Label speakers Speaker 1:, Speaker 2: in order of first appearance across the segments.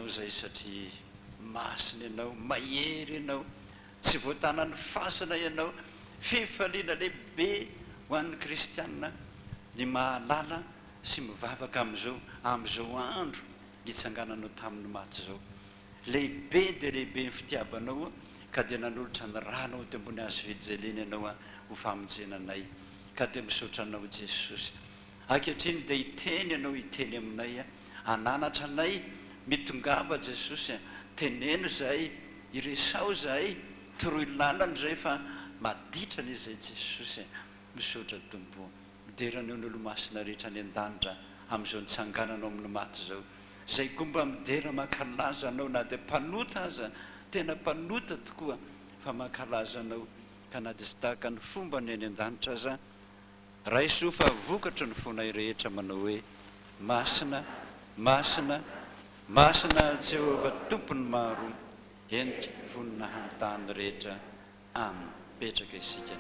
Speaker 1: izay satria masina Ianao, mahery Ianao, tsy voatanan'ny fasana Ianao. Fifaliana lehibe ho an'ny kristiana ny mahalala sy mivavaka amin'izao amin'izao andro nitsangananao tamin'ny maty izao. Lehibe dia lehibe ny fitiavanao ka dia nanolotra ny ranao teo ambony hazo fijaliana Ianao ho famonjena anay. Ka dia misaotra Anao Jesosy. Ankehitriny dia hiteny Ianao hiteny aminay, hananatra anay, mitongava Jesosy a, teneno izahay, iresaho izahay, toroy lalana izahay fa maditra anie izay Jesosy a. Misaotra Tompo o. Midera Anao ny olomasina rehetra any an-danitra amin'izao nitsangananao amin'ny maty izao. Izay koa mba midera mankalaza Anao na dia mpanota aza, tena mpanota tokoa fa mankalaza Anao ka na dia tsy tahaka ny fombany any an-danitra aza, Raiso fa vokatry ny fonay rehetra manao hoe, Masina, masina, masina Jehovah Tompon'ny maro, henika vonona hanontany rehetra. Amen. Mipetraka isika.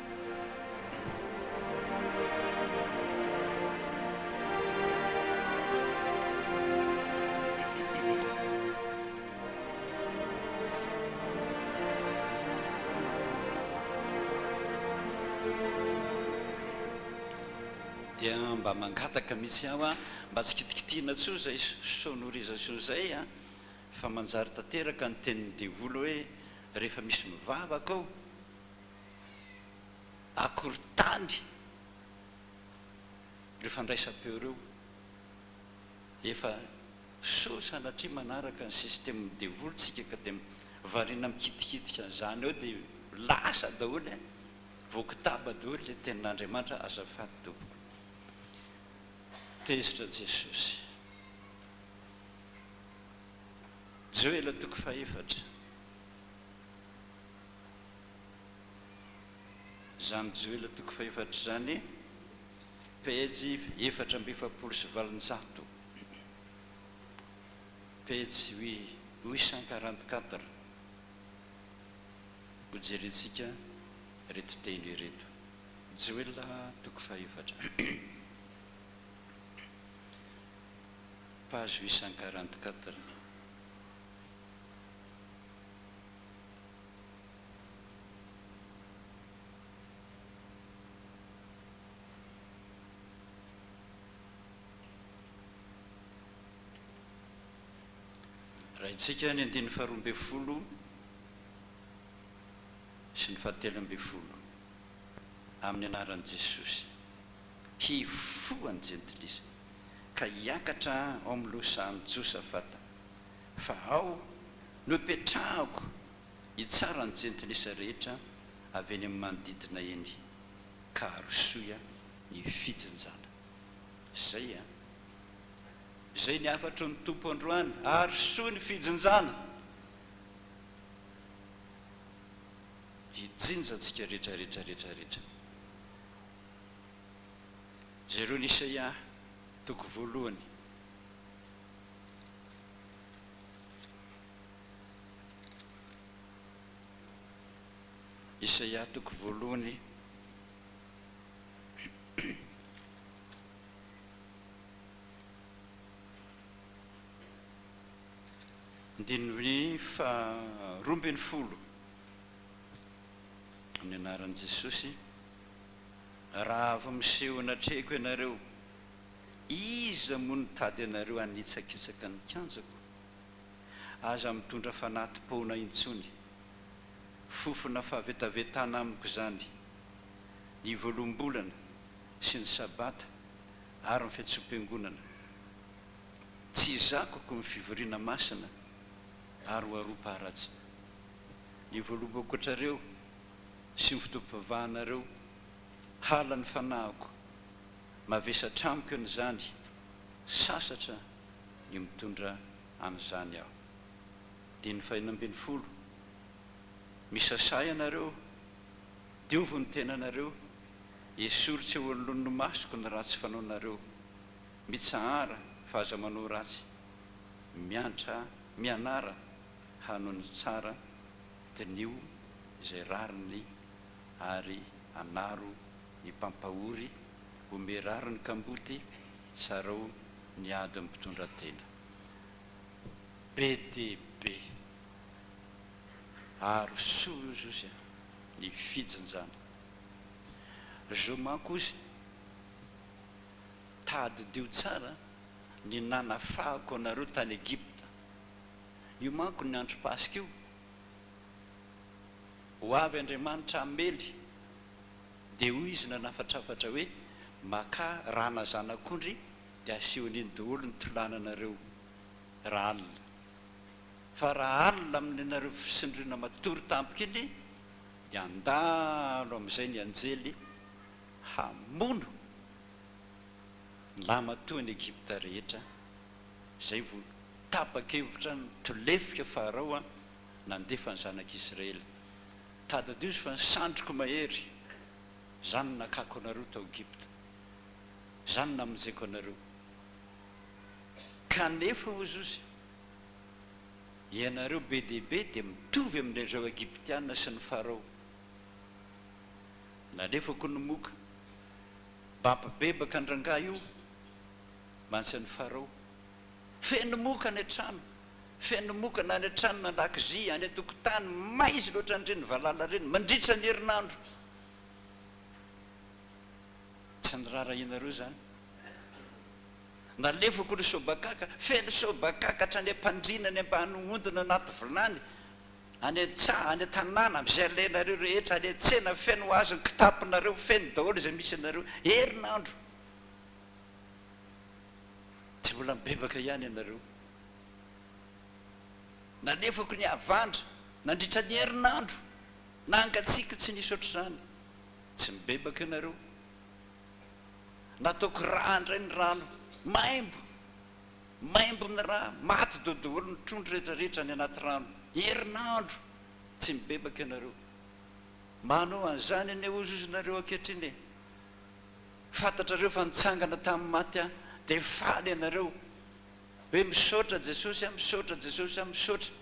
Speaker 1: Dia mba mangataka mihitsy aho mba tsy kitikitihina intsony izay sonorisation izay fa manjary tanteraka ny tenin'ny devoly hoe rehefa misy mivavaka ao akorontany ireo fandraisam-peo ireo. Efa Soa sanatria manaraka ny système devoly tsika ka dia variana mikitikitika an'izany eo dia lasa daholo e! Voakitaba daholo ilay tenin'Andriamanitra azafady tompoko. Tezitra Jesosy. Joela toko fahefatra. Izany Joela toko fahefatra izany, pejy 844. Pejy 844, Hojerentsika ireto teny ireto. Joela toko fahefatra. Page 844. Raintsika ny andininy faharoa ambin'ny folo sy ny fahatelo ambin'ny folo, Amin'ny anaran'i Jesosy, hifoha ny jentilisa, ka hiakatra ao amin'ny lohasahan'i Josafata, fa ao no hipetrahako hitsara ny jentilisa rehetra avy eny amin'ny manodidina eny, ka arosoy ny fijinjana. Zay an! Zay ny hafatry ny Tompo androany, arosoy ny fijinjana! Hijinja antsika rehetra rehetra rehetra rehetra. Jereo ny Isaia toko voalohany. Isaia toko voalohany. Andininy faha-12, Amin'ny anaran'i Jesosy, raha avy miseho anatrehiko ianareo, iza moa nitady anareo hanitsakitsaka ny kianjako? Aza mitondra fanati-poana intsony. Fofona fahavetavetana amiko izany. Ny voaloham-bolana sy ny Sabata ary ny fiantsoam-piangonana. Tsy zakako ny fivoriana masina ary ho arom-paharatsiana. Ny voaloham-bokatrareo sy ny fotoam-pivavahanareo hala ny fanahiko, mavesatra amiko an'izany, sasatra ny mitondra an'izany aho. Andininy fahenina ambin'ny folo, Misasà ianareo, diovy ny tenanareo, esory tsy eo anoloan'ny masoko ny ratsy fanaonareo. Mitsahara fa aza manao ratsy, miantra, mianara hanao ny tsara, diniho izay rariny ary anaro ny mpampahory, ome rariny kamboty, tsarao ny adin'ny mpitondra tena. Be dia be. Arosoy ozy ozy ny fijinjana. Zo manko ozy tadidio tsara ny nanafahako anareo tany Egypta. Io manko ny andro Paska io. Ho avy Andriamanitra hamely. Dia hoy izy nanafatrafatra hoe, Makà rana zanak'ondry dia asio an'iny daholo ny tolananareo raha alina. Fa raha alina amin'ianareo fisindriana matory tampoka iny dia handalo amin'izay ny anjely hamono ny lahimatoan'i Egypta rehetra, izay vao tapa-kevitra nitolefika Farao nandefa ny zanak'Israely. Tadidio izy fa ny sandriko mahery, izany no nakako anareo tao Egypta, izany no namonjeko anareo. Kanefa, hozy izy, ianareo be dia be dia mitovy amin'ireo Egyptiana sy ny Farao. Nalefako ny moka, mba hampibebaka an-drangahy io mantsy an'i Farao. Feno moka any an-trano, feno moka na any an-trano na an-dakozia, any an-tokotany, maizina ohatran'ireny valala ireny mandritra ny herinandro. Tsy niraharahianareo izany. Nalefako ny sobakaka, feno sobakaka hatrany am-pandriana, any ambany ondana, anaty vilany, any an-tsaha, any an-tanàna, amin'izay alehanareo rehetra, any an-tsena, feno ho azy ny kitaponareo, feno daholo izay misy anareo. Herinandro. Tsy mbola mibebaka ihany ianareo. Nalefako ny havandra nandritra ny herinandro, nangatsiaka tsy nisy ohatr'izany. Tsy mibebaka ianareo. Nataoko rà indray ny rano, maimbo, maimbo ny rà, maty daholo ny trondro rehetra rehetra any anaty rano. Herinandro tsy mibebaka ianareo. Manao an'izany anie ozozo nareo ankehitriny e. Fantatrareo fa nitsangana tamin'ny maty aho, dia faly ianareo hoe misaotra Jesosy a, misaotra Jesosy a, misaotra.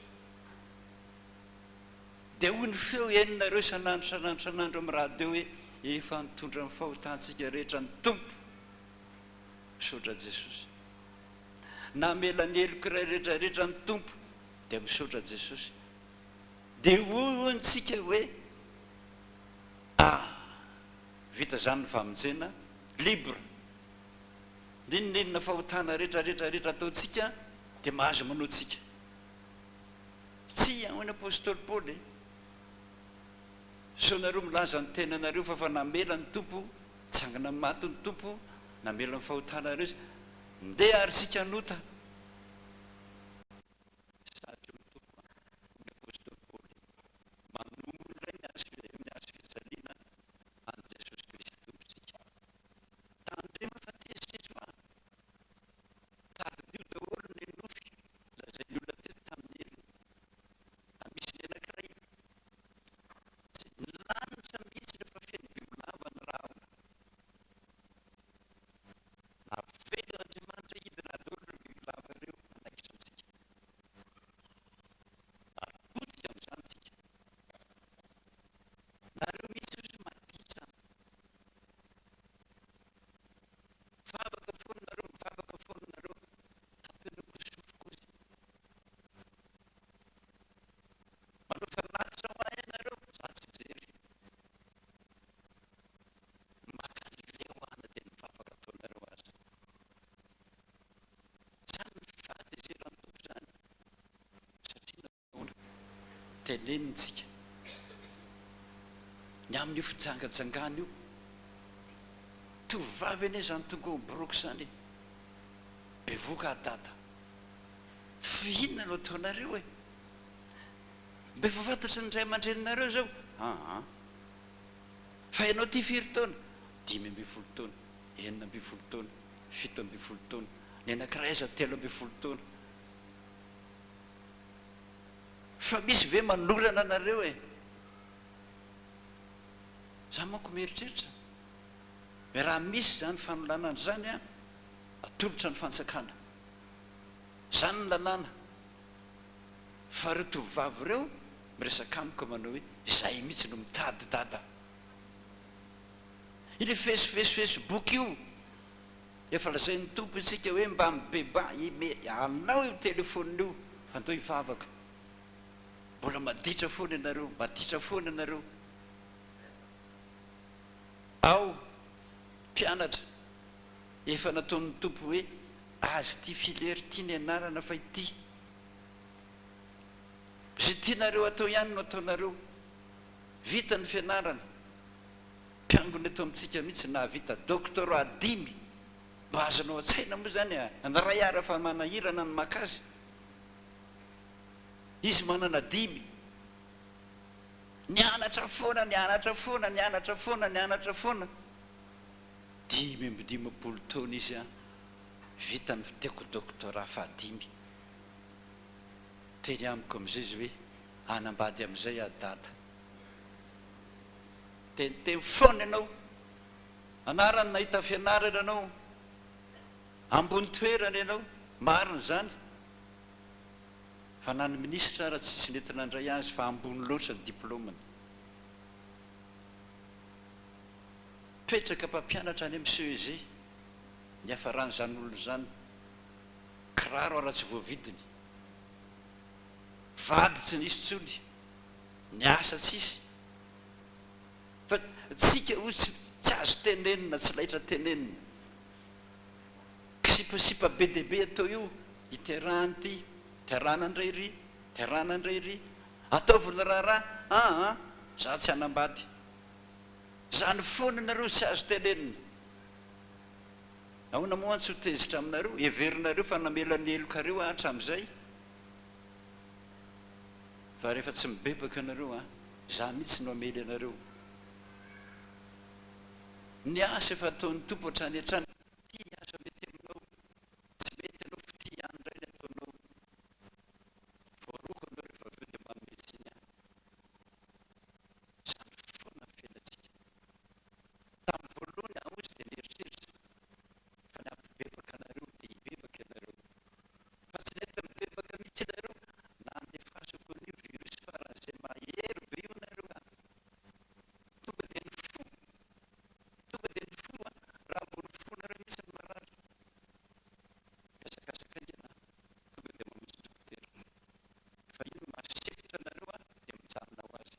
Speaker 1: Dia hoy ny feo henonareo isan'andro isan'andro isan'andro amin'ny radio hoe efa nitondra ny fahotantsika rehetra ny Tompo. Misaotra Jesosy. Namela ny heloka iray rehetra rehetra ny Tompo, dia misaotra Jesosy. Dia hoy hono tsika hoe ah! Vita izany ny famonjena, libre. N'inon'inona fahotana rehetra rehetra rehetra ataontsika dia mahazo manao tsika. Tsia, hoy ny apostoly Paoly e. Sao nareo milaza ny tenanareo fa efa namela ny Tompo, nitsangana amin'ny maty ny Tompo, namela ny fahotanareo Izy. Ndeha ary tsika hanota. Satry ny Tompo, hoy ny apostoly Paoly, manombo indray ny hazo ny hazo fijaliana an'i Jesosy Kristy Tompontsika. Tandremo fa tezitra Izy hoa. Tadidio daholo ny nofy lazain'ny olona teto tamin'ny heriny. Fa misy ny anankiray tsy ny lanitra mihitsy no efa feno bibilava ny rahona. Navelan'Andriamanitra hidina daholo ireo bibilava ireo hanaikitra antsika. Ary potika amin'izany tsika. Nareo mihitsy ozy maditra an. Mivavaka foana nareo, mivavaka foana nareo. Tapenako ny sofiko ozy. Manao fanatitra ho ahy ianareo, za tsy hijery. Makaleo ahy na dia ny vavaka ataonareo aza. Zany ny fahatezeran'ny Tompo zany. Satria nahoana? Teneniny tsika ny amin'io fijangajangana io. Tovovavy anie zany tonga ao amin'ny biraoko zany e. Bevoka aho dada. Fa inona no ataonareo e? Mba efa fantatry ny ray aman-dreninareo izao? Aa. Fa ianao ity firy taona? 15 taona, 16 taona, 17 taona, ny anankiray aza 13 taona. Fa misy ve manolana anareo e? Za manko mieritreritra hoe raha misy izany fanolanana izany an, atolotra ny fanjakana. Izany ny lalàna. Fa ireo tovovavy ireo miresaka amiko manao hoe izay mihitsy no mitady dada. Ilay fesifesy facebook io efa lazain'ny Tompo isika hoe mba mibebaha, ime anao io telephone io. Fa ndao hivavaka. Mbola maditra foana ianareo, maditra foana ianareo. Ao, mpianatra, efa nataon'ny Tompo hoe azy ity filière ity ny anarana fa ity. Izay tianareo atao ihany no ataonareo. Vita ny fianarana. Mpiangona eto amintsika mihitsy nahavita doctorat dimy. Mba azonao an-tsaina moa izany a! Ny ray ara fa manahirana ny maka azy. Izy manana dimy. Nianatra foana, nianatra foana, nianatra foana, nianatra foana. 55 taona izy an, vita ny doctorat fahadimy. Teny amiko amin'izay izy hoe, hanambady amin'izay aho dada. Teniteny foana ianao. Anarany nahita fianarana ianao. Ambony toerana ianao. Marina izany. Fa na ny minisitra ara tsisy nety nandray azy fa ambony loatra ny diplôme-ny. Mipetraka mpampianatra any amin'ny CEG. Niafaran'izany olona izany. Kiraro ara tsy voavidiny. Vady tsy nisy intsony. Ny asa tsisy. Fa tsika hoy tsy tsy azo tenenina, tsy laitra tenenina. Kisipasipa be dia be atao io, iterahana ity, iterahana indray iry, iterahana indray iry. Ataovy ny raharaha, aa za tsy hanambady. Zany foana nareo tsy azo tenenina. Ahoana moa an tsy ho tezitra aminareo? Heverinareo fa namela ny helokareo aho hatramin'izay? Fa rehefa tsy mibebaka ianareo an, za mihitsy no hamely anareo. Ny asa efa ataon'ny Tompo hatrany hatrany, ity ny asa mety aminao, tsy mety ianao f'ity ihany indray ny ataonao. Voaroaka ianao rehefa avy eo dia manome tsiny ahy. Izany foana ny fiainantsika. Tamin'ny voalohany aho hozy dia nieritreritra fa ny hampibebaka anareo dia hibebaka ianareo. Fa tsy nety nibebaka mihitsy ianareo na andefasako an'io virus faran'izay mahery be io nareo an! Tonga dia ny fo, tonga dia ny fo an! Raha vao ny fonareo mihitsy no marary, mihazakazaka haingana an! Tonga dia mamonjy dokotera. Fa io no mahasempotra anareo an! Dia mijanona ho azy.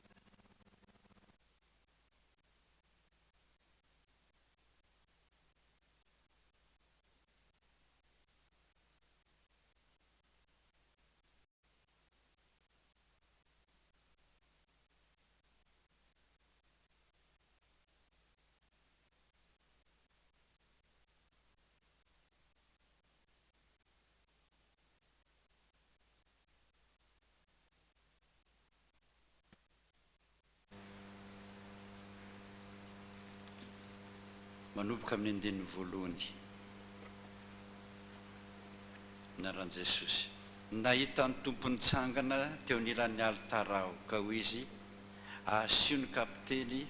Speaker 1: Manomboka amin'ny andininy voalohany. Amin'ny anaran'i Jesosy. Nahita ny Tompo nitsangana teo anilan'ny alitara aho, ka hoy Izy, Asio ny kapiteny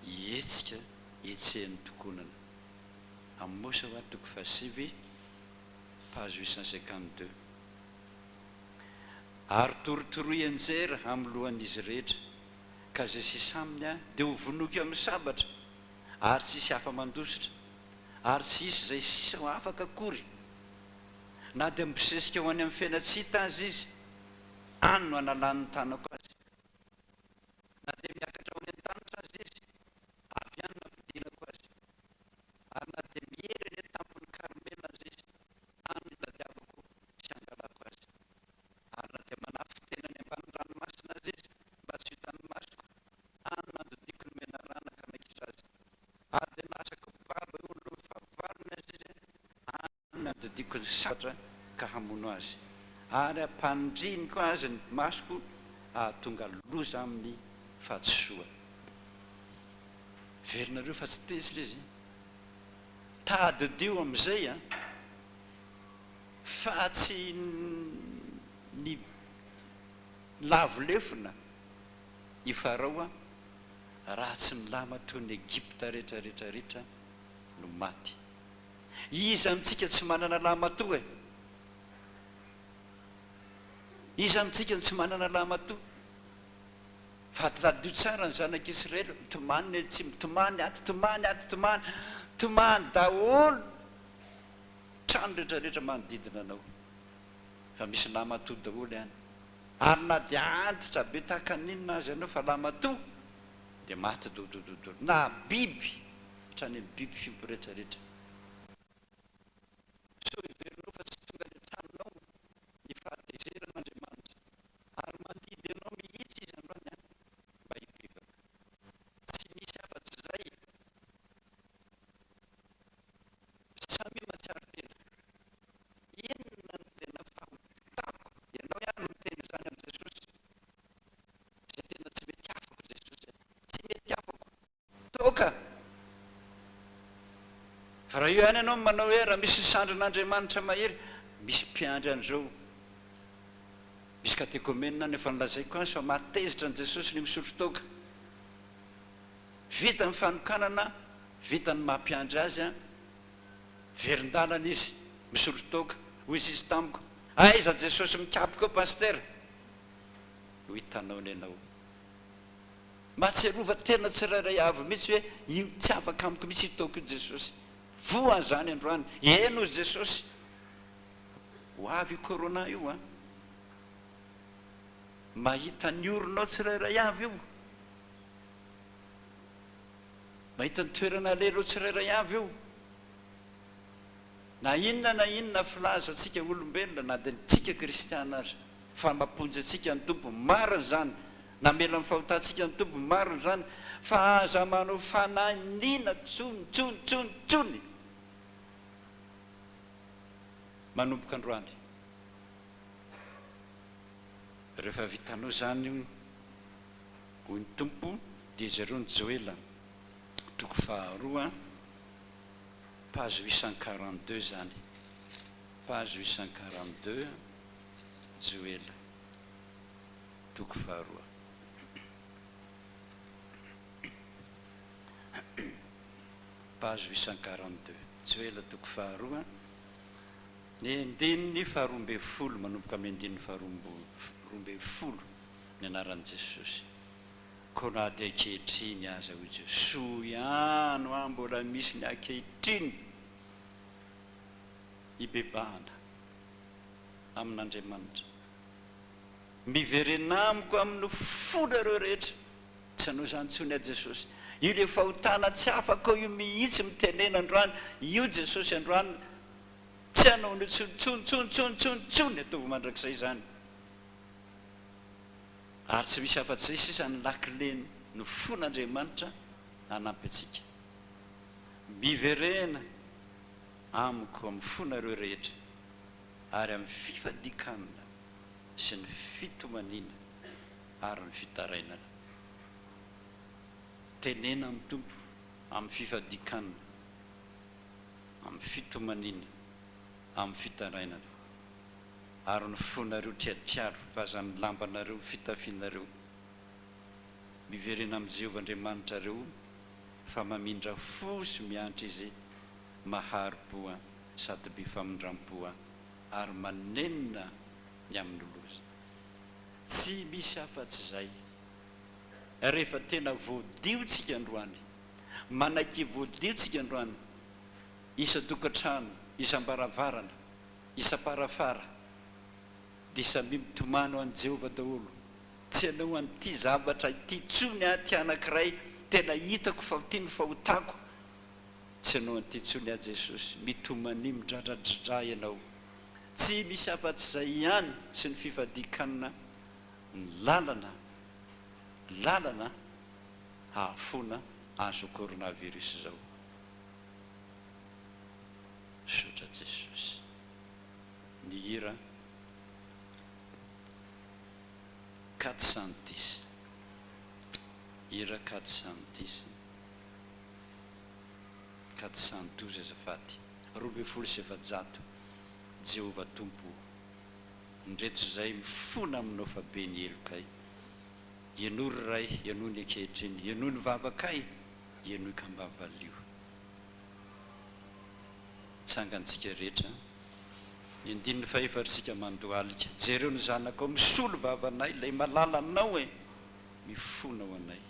Speaker 1: hihetsika hetsehin'ny tokonana. Amosa hoa toko fahasivy, page 852. Ary torotoroy hianjera amin'ny lohan'izy rehetra, ka izay sisa aminy dia ho vonoiko amin'ny sabatra, ary tsy hisy afa-mandositra, ary tsy hisy izay sisa ho afaka akory. Na dia mibosesika ho any amin'ny fiainan-tsy hita aza izy, any no hanalan'ny tanako azy. Na dia miakatra ho any an-danitra aza izy, avy any no hampidinako azy. Ary na dia miery eny an-tampon'i Karmela aza izy, any no hitadiavako sy hangalako azy. Ary na dia manafin-tena any ambany ranomasina aza izy mba tsy ho hitan'ny masoko, any no handodiako ny menarana ka hanaikitra azy. Ary dia nahasako babo eo anoloan'ny fahavalony aza izy, any no handodiako ny sabatra ka hamono azy. Ary hampandriniko azy ny masoko hahatonga loza aminy fa tsy soa. Heverinareo fa tsy tezitra izy? Tadidio amin'izay an! Fa tsy ny lavo lefona i Farao raha tsy ny lahimatoan'i Egypta rehetra rehetra rehetra no maty. Iza amintsika tsy manana lahimatoa e? Iza amintsika no tsy manana lahimatoa? Fa tadidio tsara ny zanak'Israely, mitomany ny atsimo, mitomany ato, tomany ato, tomany, tomany daholo trano rehetra rehetra manodidina anao. Fa misy lamatoa daholo any. Ary na dia antitra be tahaka ny inona aza ianao fa lamatoa dia maty dodododolo. Na biby, hatrany amin'ny biby fiompy rehetra rehetra. Sao heverinao fa tsy tonga any an-tranonao ny fahatezeran'Andriamanitra. Ary mandidy anao mihitsy Izy androany an, mba hibebaka. Tsy misy afa-tsy izay. Samia mahatsiaro tena. Inona no tena fahotako? Ianao ihany no miteny izany amin'i Jesosy. Izay tena tsy mety afako Jesosy a. Tsy mety afako. Toaka. Fa raha io ihany ianao no manao hoe raha misy sandrin'Andriamanitra mahery, misy mpiandry an'izao. Misy katekomenina any efa nolazaiko azy fa mahatezitra an'i Jesosy ny misotro toaka. Vita ny fanokanana, vita ny maha mpiandry azy an, verin-dalana izy, misotro toaka. Hoy izy tamiko, aiza Jesosy mikapoka eo Pasitera? Ho hitanao ny anao. Mahatsiarova tena tsirairay avy mihitsy hoe io tsy afaka amiko mihitsy io toaka io Jesosy. Voa an'izany androany. Eny hozy Jesosy. Ho avy io corona io an. Mahita ny oronao tsirairay avy io. Mahita ny toerana alehanao tsirairay avy io. Na inona na inona filaza antsika olombelona na dia ny tsika kristiana aza fa mamponjy antsika ny Tompo, marina izany, namela ny fahotantsika ny Tompo, marina izany, fa aza manao fanahiniana tsony tsony tsony tsony manomboka androany. Rehefa vitanao izany hoy ny Tompo dia jereo ny Joela toko faharoa. Page 842 zany. Page 842, Joela, toko faharoa. Page 842, Joela toko faharoa, ny andininy faharoa ambinifolo, manomboka amin'ny andininy faharoa 12, ny anaran'i Jesosy. Koa na dia ankehitriny aza, hoy Jesoa, soa ihany hoa mbola misy ny ankehitriny hibebahana amin'Andriamanitra. Miverena amiko amin'ny fonareo rehetra. Tsy hanao izany intsony aho Jesosy. Io ilay fahotana tsy afaka ao io mihitsy mitenena androany. Io Jesosy androany tsy hanao an'io intsony, intsony, intsony, intsony, intsony, intsony. Ataovy mandrakizay izany. Ary tsy misy afa-tsy izay sisa ny lakile ny fon'Andriamanitra hanampy antsika. Miverena amiko amin'ny fonareo rehetra ary amin'ny fifadian-kanina sy ny fitomaniana ary ny fitarainana. Tenena amin'ny Tompo amin'ny fifadian-kanina, amin'ny fitomaniana, amin'ny fitarainana. ary ny fonareo triatriaro, fa aza ny lambanareo fitafianareo. Miverena amin'i Jehovah Andriamanitrareo, fa mamindra fo sy miantra Izy, mahari-po sady be famindram-po ary manenina ny amin'ny loza. Tsy misy afa-tsy izay. Rehefa tena voadio tsika androany, manaiky voadio tsika androany, isan-tokantrano, isam-baravarana, Isam-parafara dia samia mitomany ho an'i Jehovah daholo. Tsy hanao an'ity zavatra ity intsony aho, ity anankiray tena hitako fa ity no fahotako. Tsy hanao an'ity intsony aho Jesosy. Mitomania, midradradradra ianao. Tsy misy afa-tsy izay ihany sy ny fifadian-kanina ny lalana, lalana hahafoana an'izao coronavirus izao. Misaotra Jesosy. Ny hira 410. Hira 410, 412 azafady, 412, Jehovah Tompo o, ndreto izay mifona aminao fa be ny helokay. Henoy ry Ray, henoy ny ankehitriny, henoy ny vavakay, henoy ka mba valio. Tsangantsika rehetra. Ny andininy fahefatra isika mandohalika. Jereo ny zanakao misolo vava anay, ilay malalanao e! Mifona ho anay.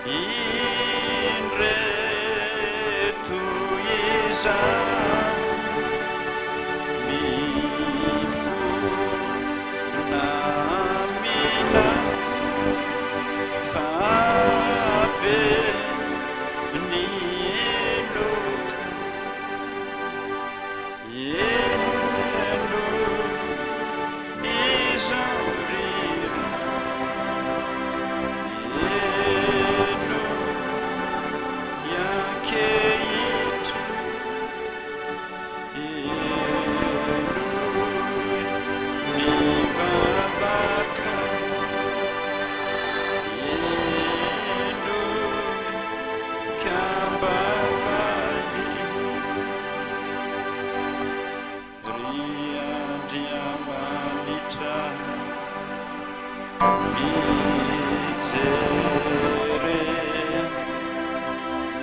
Speaker 1: Indreto izaho mifona aminao fa be ny heloka. Henoy izao ry Ray, henoy ankehitriny, henoy ny vavaka, henoy ka mba valio. Ry Andriamanitra mijere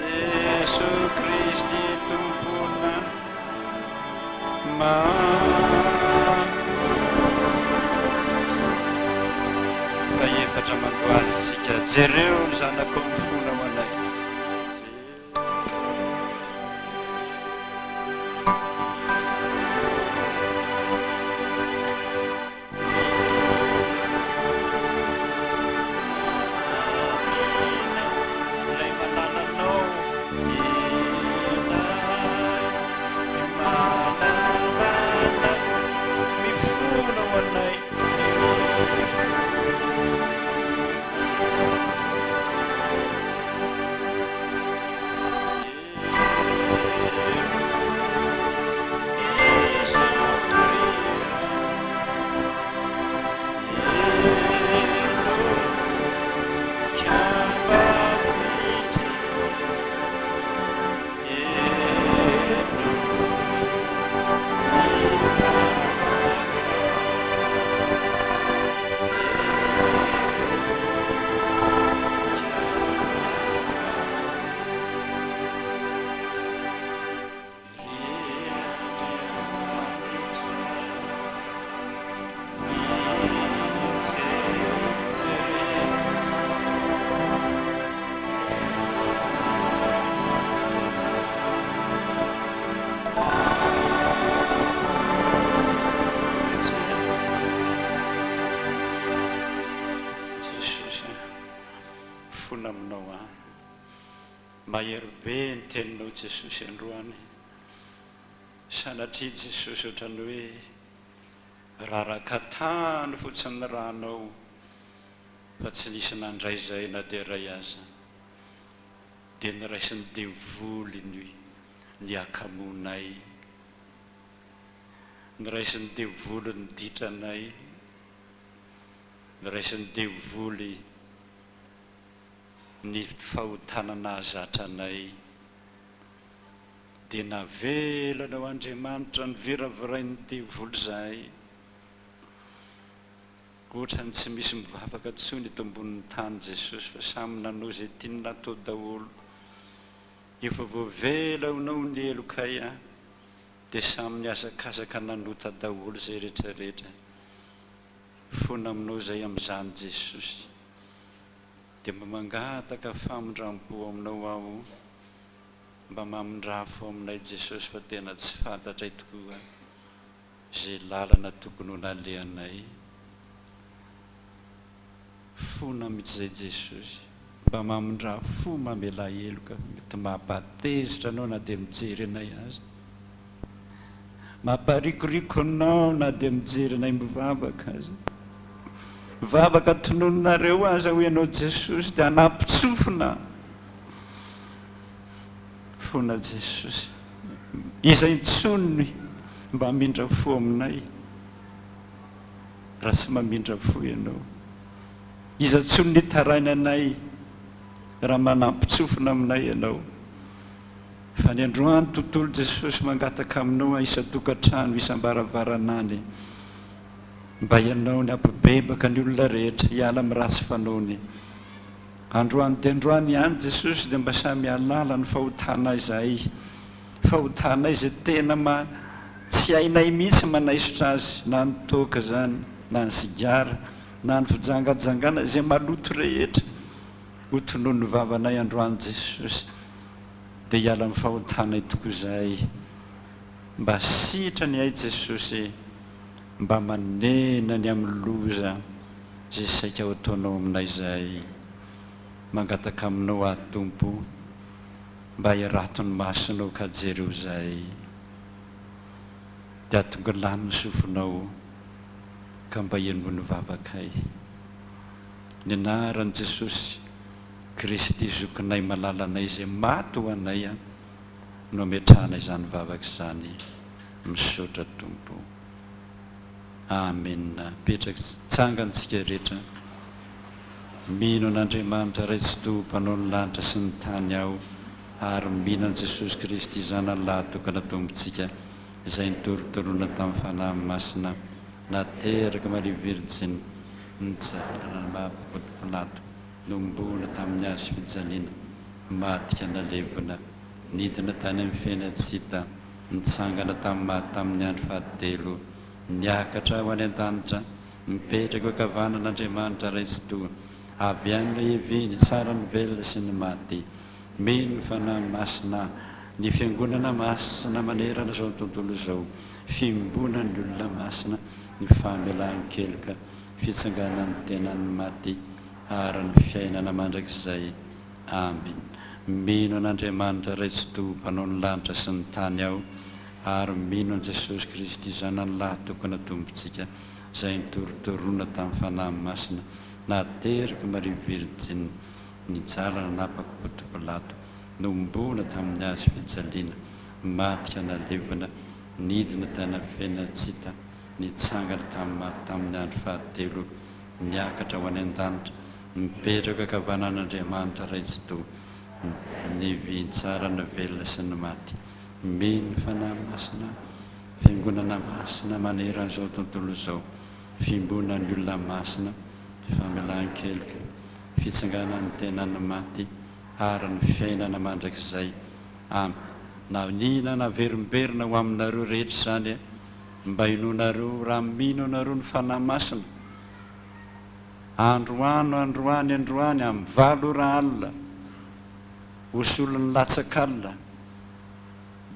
Speaker 1: Jeso Kristy Tompona mamonjy. Fahefatra mandohalika isika, jereo ny zanakao mifona ho anay. Ilay malalanao Ilay malalanao Mifona ho anay Jesosy a, mifona aminao aho. Mahery be ny teninao Jesosy androany. Sanatria Jesosy ohatran'ny hoe raraka tany fotsiny ny ranao fa tsy nisy nandray izay na dia iray aza. Dia noraisin'ny devoly ny ny hakamoanay. Noraisin'ny devoly ny ditranay. Noraisin'ny devoly ny fahotana nahazatra anay, dia navelanao Andriamanitra noviravirain'ny devoly izahay. Ohatran'ny tsy misy mivavaka intsony eto ambonin'ny tany Jesosy fa samy nanao izay tiany natao daholo. Efa voavela honao ny helokay an, dia samy nihazakazaka nanota daholo izay rehetra rehetra. Fona aminao izay amin'izany Jesosy. Dia mba mangataka famindrampo aminao aho mba mamindrafo aminay Jesosy fa tena tsy fantatray tokoa izay lalana tokony ho nalehanay. Fona mitsy zay Jesosy mba mamindrà fo mamelà heloka mety mampatezitra anao na dia mijery anay aza. Mamparikoriko anao na dia mijery anay mivavaka aza. Vavaka tononinareo aza hoy ianao Jesosy dia hanampin-tsofina fona Jesosy. Iza intsony mba hamindra fo aminay raha tsy mamindra fo ianao? Iza intsony ny hitaraina anay raha manampin-tsofina aminay ianao? Fa ny androany tontolo Jesosy mangataka aminao aho isan-tokantrano isam-baravarana any mba ianao ny hampibebaka ny olona rehetra hiala amin'ny ratsy fanaony. Androany dia androany ihany Jesosy dia mba samy hahalala ny fahotanay izahay, fahotanay izay tena ma tsy hainay mihitsy manaisotra azy na ny toaka izany na ny sigara na ny fijangajangana izay maloto rehetra. Ho tonon'ny vavanay androany Jesosy dia hiala amin'ny fahotanay tokoa izahay. Mba sitrany ay Jesosy mba manena ny amin'ny loza izay saika ho ataonao aminay izahay. Mangataka aminao aho Tompo mba hirato ny masonao ka jereo izahay. Dia atongilano ny sofinao ka mba henoy ny vavakay. Ny anaran'i Jesosy Kristy zokinay malalanay izay maty ho anay no ametrahana izany vavaka izany. Misaotra Tompo. Amen. Petraka tsangana tsika rehetra. Mino an'Andriamanitra Ray Tsitoha Mpanao ny lanitra sy ny tany aho ary mino an'i Jesosy Kristy Zanany lahatokana Tompontsika izay nitorotoroana tamin'ny Fanahy Masina nateraka Maria Virjiny Nijanona maha Pilato, nohomboana tamin'ny hazo fijaliana, maty ka nalevina, nidina tany amin'ny fiainan-tsy hita, nitsangana tamin'ny maty tamin'ny andro fahatelo, niakatra ho any an-danitra, mipetraka eo ankavanan'Andriamanitra Ray Tsitoha, avy any ilay Hevi, nitsara ny velona sy ny maty. Mino ny Fanahy Masina, ny Fiangonana Masina manerana izao tontolo izao, fiombonan'ny olona masina, ny famelan-keloka, fitsanganan'ny tenan'ny maty ary ny fiainana mandrakizay. Amen. Mino an'Andriamanitra Ray Tsitoha Mpanao ny lanitra sy ny tany aho ary mino an'i Jesosy Kristy Zanany Lahy Tokana Tompontsika izay nitorotoroana tamin'ny Fanahy Masina naterak'i Maria Virjiny nijaly nanapaka Ponto Pilato nohomboana tamin'ny hazo fijaliana maty ka nalevina nidina tany Afenatsita nitsangana tamin'ny maty tamin'ny andro fahatelo, niakatra ho any an-danitra, mipetraka ankavanan'Andriamanitra Ray Tsitoha, ny vitsara ny velona sy ny maty. Mino ny Fanahy Masina, Fiangonana masina manerana izao tontolo izao, fiombonan'ny olona masina, famelan-keloka, fitsanganan'ny tenan'ny maty ary ny fiainana mandrakizay. Amen. Na nihinana averimberina ho aminareo rehetra izany Mba inoanareo raha mino anareo ny Fanahy Masina. Androano androany androany amin'ny valo ora alina ho solon'ny latsak'alina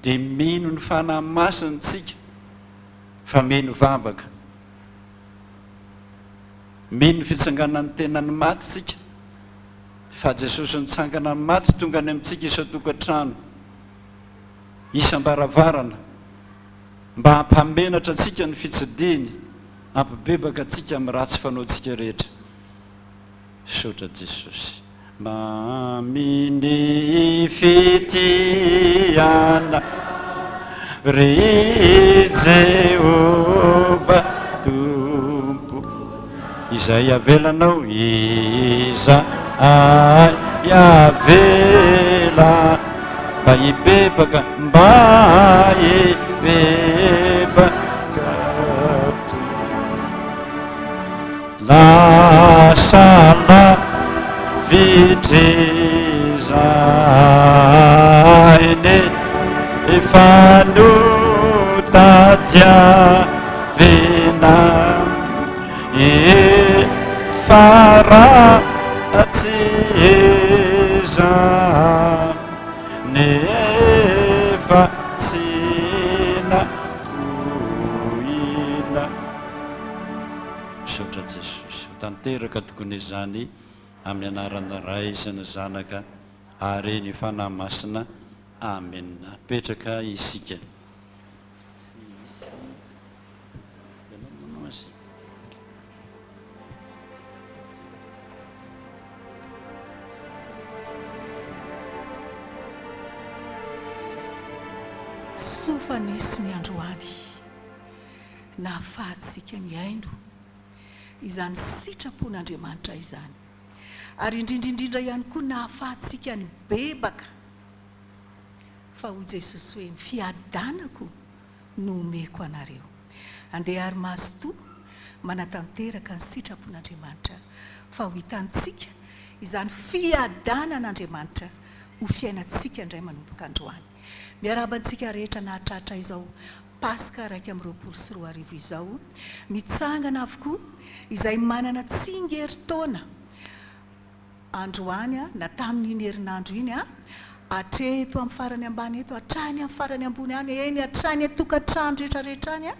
Speaker 1: dia mino ny Fanahy Masina tsika fa mino vavaka. Mino ny fitsanganan'ny tenan'ny maty tsika fa Jesosy nitsangana amin'ny maty tonga any amintsika isan-tokantrano isam-baravarana. Mba hampahamenatra antsika ny fitsidihiny, hampibebaka antsika amin'ny ratsy fanaontsika rehetra. Misaotra Jesosy. Mamy ny fitiana ry Jehovah Tompo izay avelanao izay avela Mba hibebaka, mba hibebaka Lasa lavitr'izay ny efa notadiavina Efa ratsy izany Nefa tsy nafoina. Misaotra Jesosy. Ho tanteraka tokony izany amin'ny anaran'ny Ray sy ny Zanaka ary ny Fanahy Masina. Amena. Petraka isika.
Speaker 2: Soa fa nisy ny androany nahafahantsika nihaino izany sitrapon'Andriamanitra izany, ary indrindra indrindra ihany koa nahafahantsika nibebaka fa hoy Jesosy hoe ny fiadanako no omeko anareo. Andeha àry mazotoa manatanteraka ny sitrapon'Andriamanitra, fa ho hitantsika izany fiadanan'Andriamanitra ho fiainantsika indray manomboka androany. Miarahaba antsika rehetra nahatratra izao Paska 2021 izao. Mitsangana avokoa izay manana tsingerin-taona. Androany na tamin'iny herinandro iny, hatreto amin'ny farany ambany eto, hatrany amin'ny farany ambony any, eny hatrany an-tokantrano rehetra rehetra any,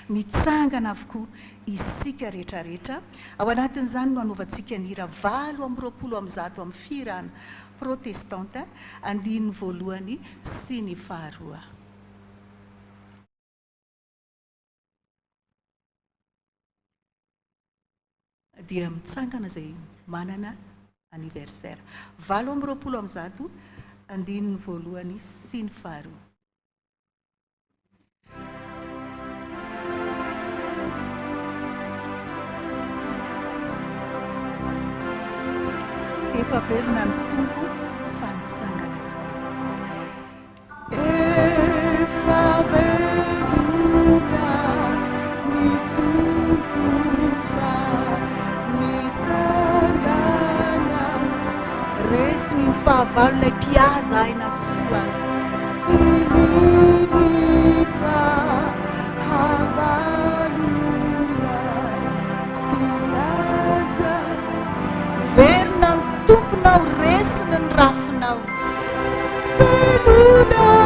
Speaker 2: mitsangana avokoa isika rehetra rehetra. Ao anatin'izany no hanaovantsika ny hira 128 amin'ny fihirana protestanta, andininy voalohany sy ny faharoa. Dia mitsangana izay manana anniversaire. 128, andininy voalohany sy ny faharoa. Efa velona ny Tompo fa nitsangana tokoa. Efa velona ny Tompo fa nitsangana. Resiny ny fahavalo ilay mpihaza aina soa. Sy ny fahavalo ilay mpihaza. Velona ny Tomponao, resiny ny rafinao. Velona ny Tomponao, resiny ny rafinao. Velona ny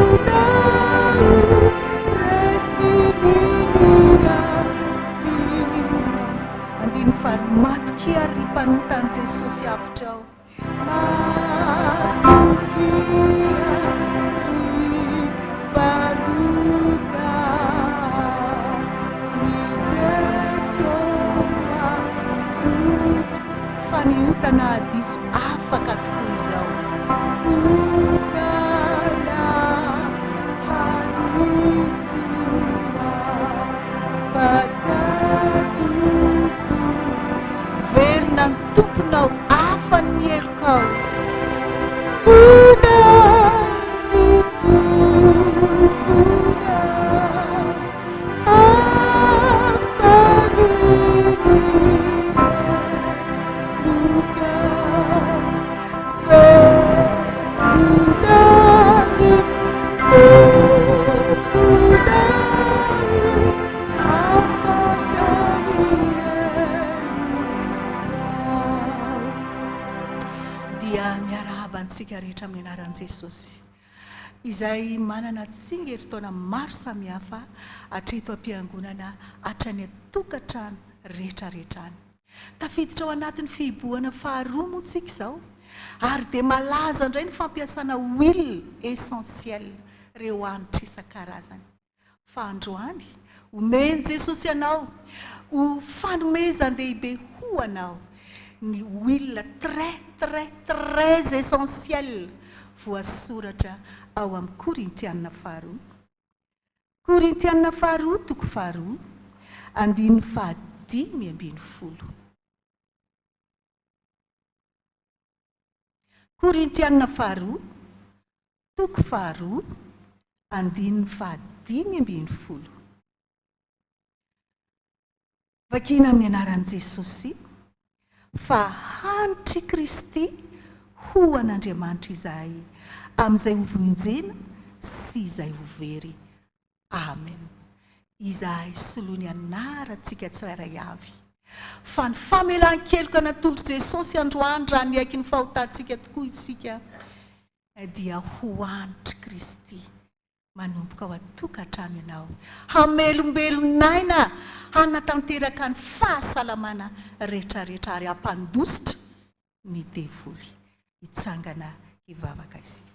Speaker 2: Tomponao, resiny ny rafinao. Andininy faharoa, Matokia ry mpanota an'i Jesosy avotrao. Matokia ry mpanota an'i Jesosy avotrao. Fa ny ota nahadiso afaka tokoa izao. Ota nahadiso afaka tokoa. Velona ny Tomponao afany ny helokao. Velona ny Tomponao afany ny helokao. Velona ny Tomponao afaka ny helokao. Dia miarahaba antsika rehetra amin'ny anaran'i Jesosy, izay manana tsingerin-taona maro samihafa hatreto am-piangonana hatrany an-tokantrano rehetra rehetra any. Tafiditra ao anatin'ny fihibohana faharoa moa tsika izao ary dia malaza indray ny fampiasana huile essentielle, ireo hanitra isan-karazany. Fa androany, omen'i Jesosy anao ho fanomezan-dehibe ho anao ny huile très très très essentielle voasoratra ao amin'ny Korintiana faharoa. Korintiana faharoa toko faharoa andininy fahadimy ambin'ny folo. Korintiana faharoa toko faharoa andininy fahadimy ambin'ny folo. Vakina amin'ny anaran'i Jesosy fa hanitr'i Kristy ho an'Andriamanitra izahay amin'izay ho vonjena sy izay ho very. Amen. Izahay soloiny anarantsika tsirairay avy. Fa ny famelan-keloka natolotr'i Jesosy androany raha niaiky ny fahotantsika tokoa isika dia ho hanitr'i Kristy manomboka ao an-tokantrano ianao. Hamelombelon'aina hanatanteraka ny fahasalamana rehetrarehetra ary hampandositra ny devoly. Hitsangana hivavaka isika.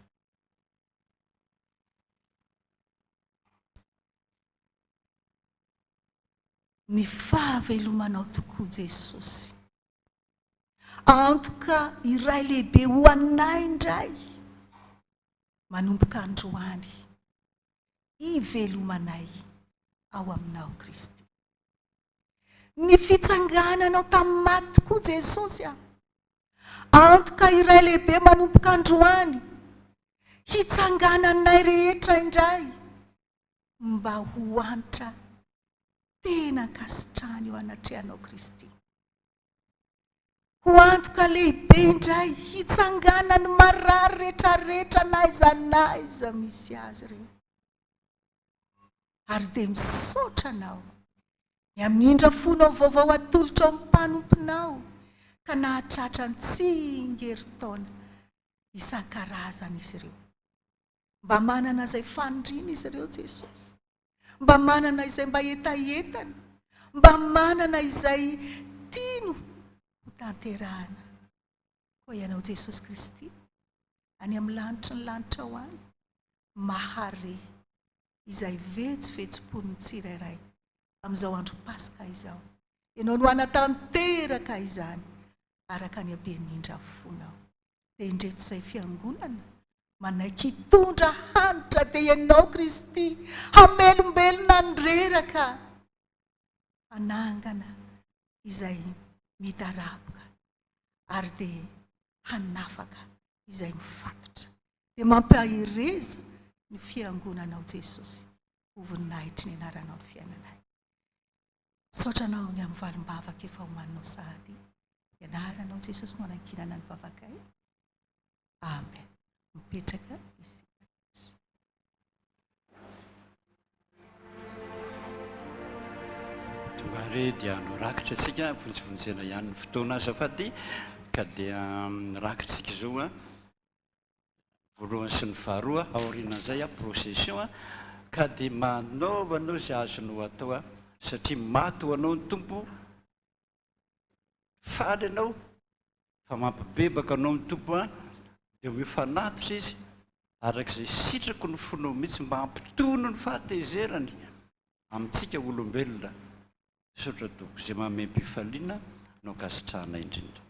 Speaker 2: Ny fahavelomanao tokoa Jesosy. Antoka iray lehibe ho anay indray manomboka androany hivelomanay ao aminao Kristy. Ny fitsangananao tamin'ny maty tokoa Jesosy a. Antoka iray lehibe manomboka androany hitsangananay rehetra indray mba ho antra tena ankasitrahana eo anatrehanao Kristy. Ho antoka lehibe indray hitsanganan'ny marary rehetrarehetra n'aiza n'aiza misy azy ireo. Ary dia misaotra Anao ny amin'ny indra fonao vaovao atolotrao ny mpanomponao ka nahatratra ny tsingerin-taona isan-karazany izy ireo. Mba manana izay faniriana izy ireo Jesosy. Mba manana izay mba hetahetany. Mba manana izay tiany ho tanterahana. Koa Ianao Jesosy Kristy, any amin'ny lanitry ny lanitra ao any, mahare izay vetsovetsom-pon'ny tsirairay amin'izao andro Paska izao. Ianao no hanatanteraka izany araka ny haben'ny indrafonao. Dia indreto izay fiangonana manaiky hitondra hanitra dia Ianao Kristy hamelombelona ny reraka, hanangana izay midaraboka ary dia hanafaka izay mifatotra. Dia mampahereza ny fiangonanao Jesosy ho voninahitry ny anaranao ny fiainanay. Misaotra anao ny amin'ny valim-bavaka efa omaninao sahady. Ny anaranao Jesosy no anankinana ny vavakay. Amen. Mipetraka isika rehetra.
Speaker 1: Tonga re dia norakitra antsika, vonjivonjena ihany ny fotoana azafady ka dia rakitsika izao a. Voalohany sy ny faharoa, aorianan'izay a procession a, ka dia manaova anao izay azonao atao a, satria maty ho anao ny Tompo, faly ianao fa mampibebaka anao ny Tompo a, dia omeo fanatitra Izy araka izay sitraky ny fonao mihitsy mba hampitony ny fahatezerany amintsika olombelona. Misaotra Tompoko, izay mamem-pifaliana no ankasitrahana indrindra.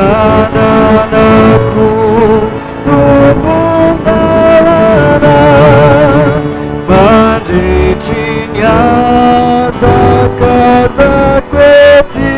Speaker 3: Ananako tombom-dalana mandritry ny hazakazako ety.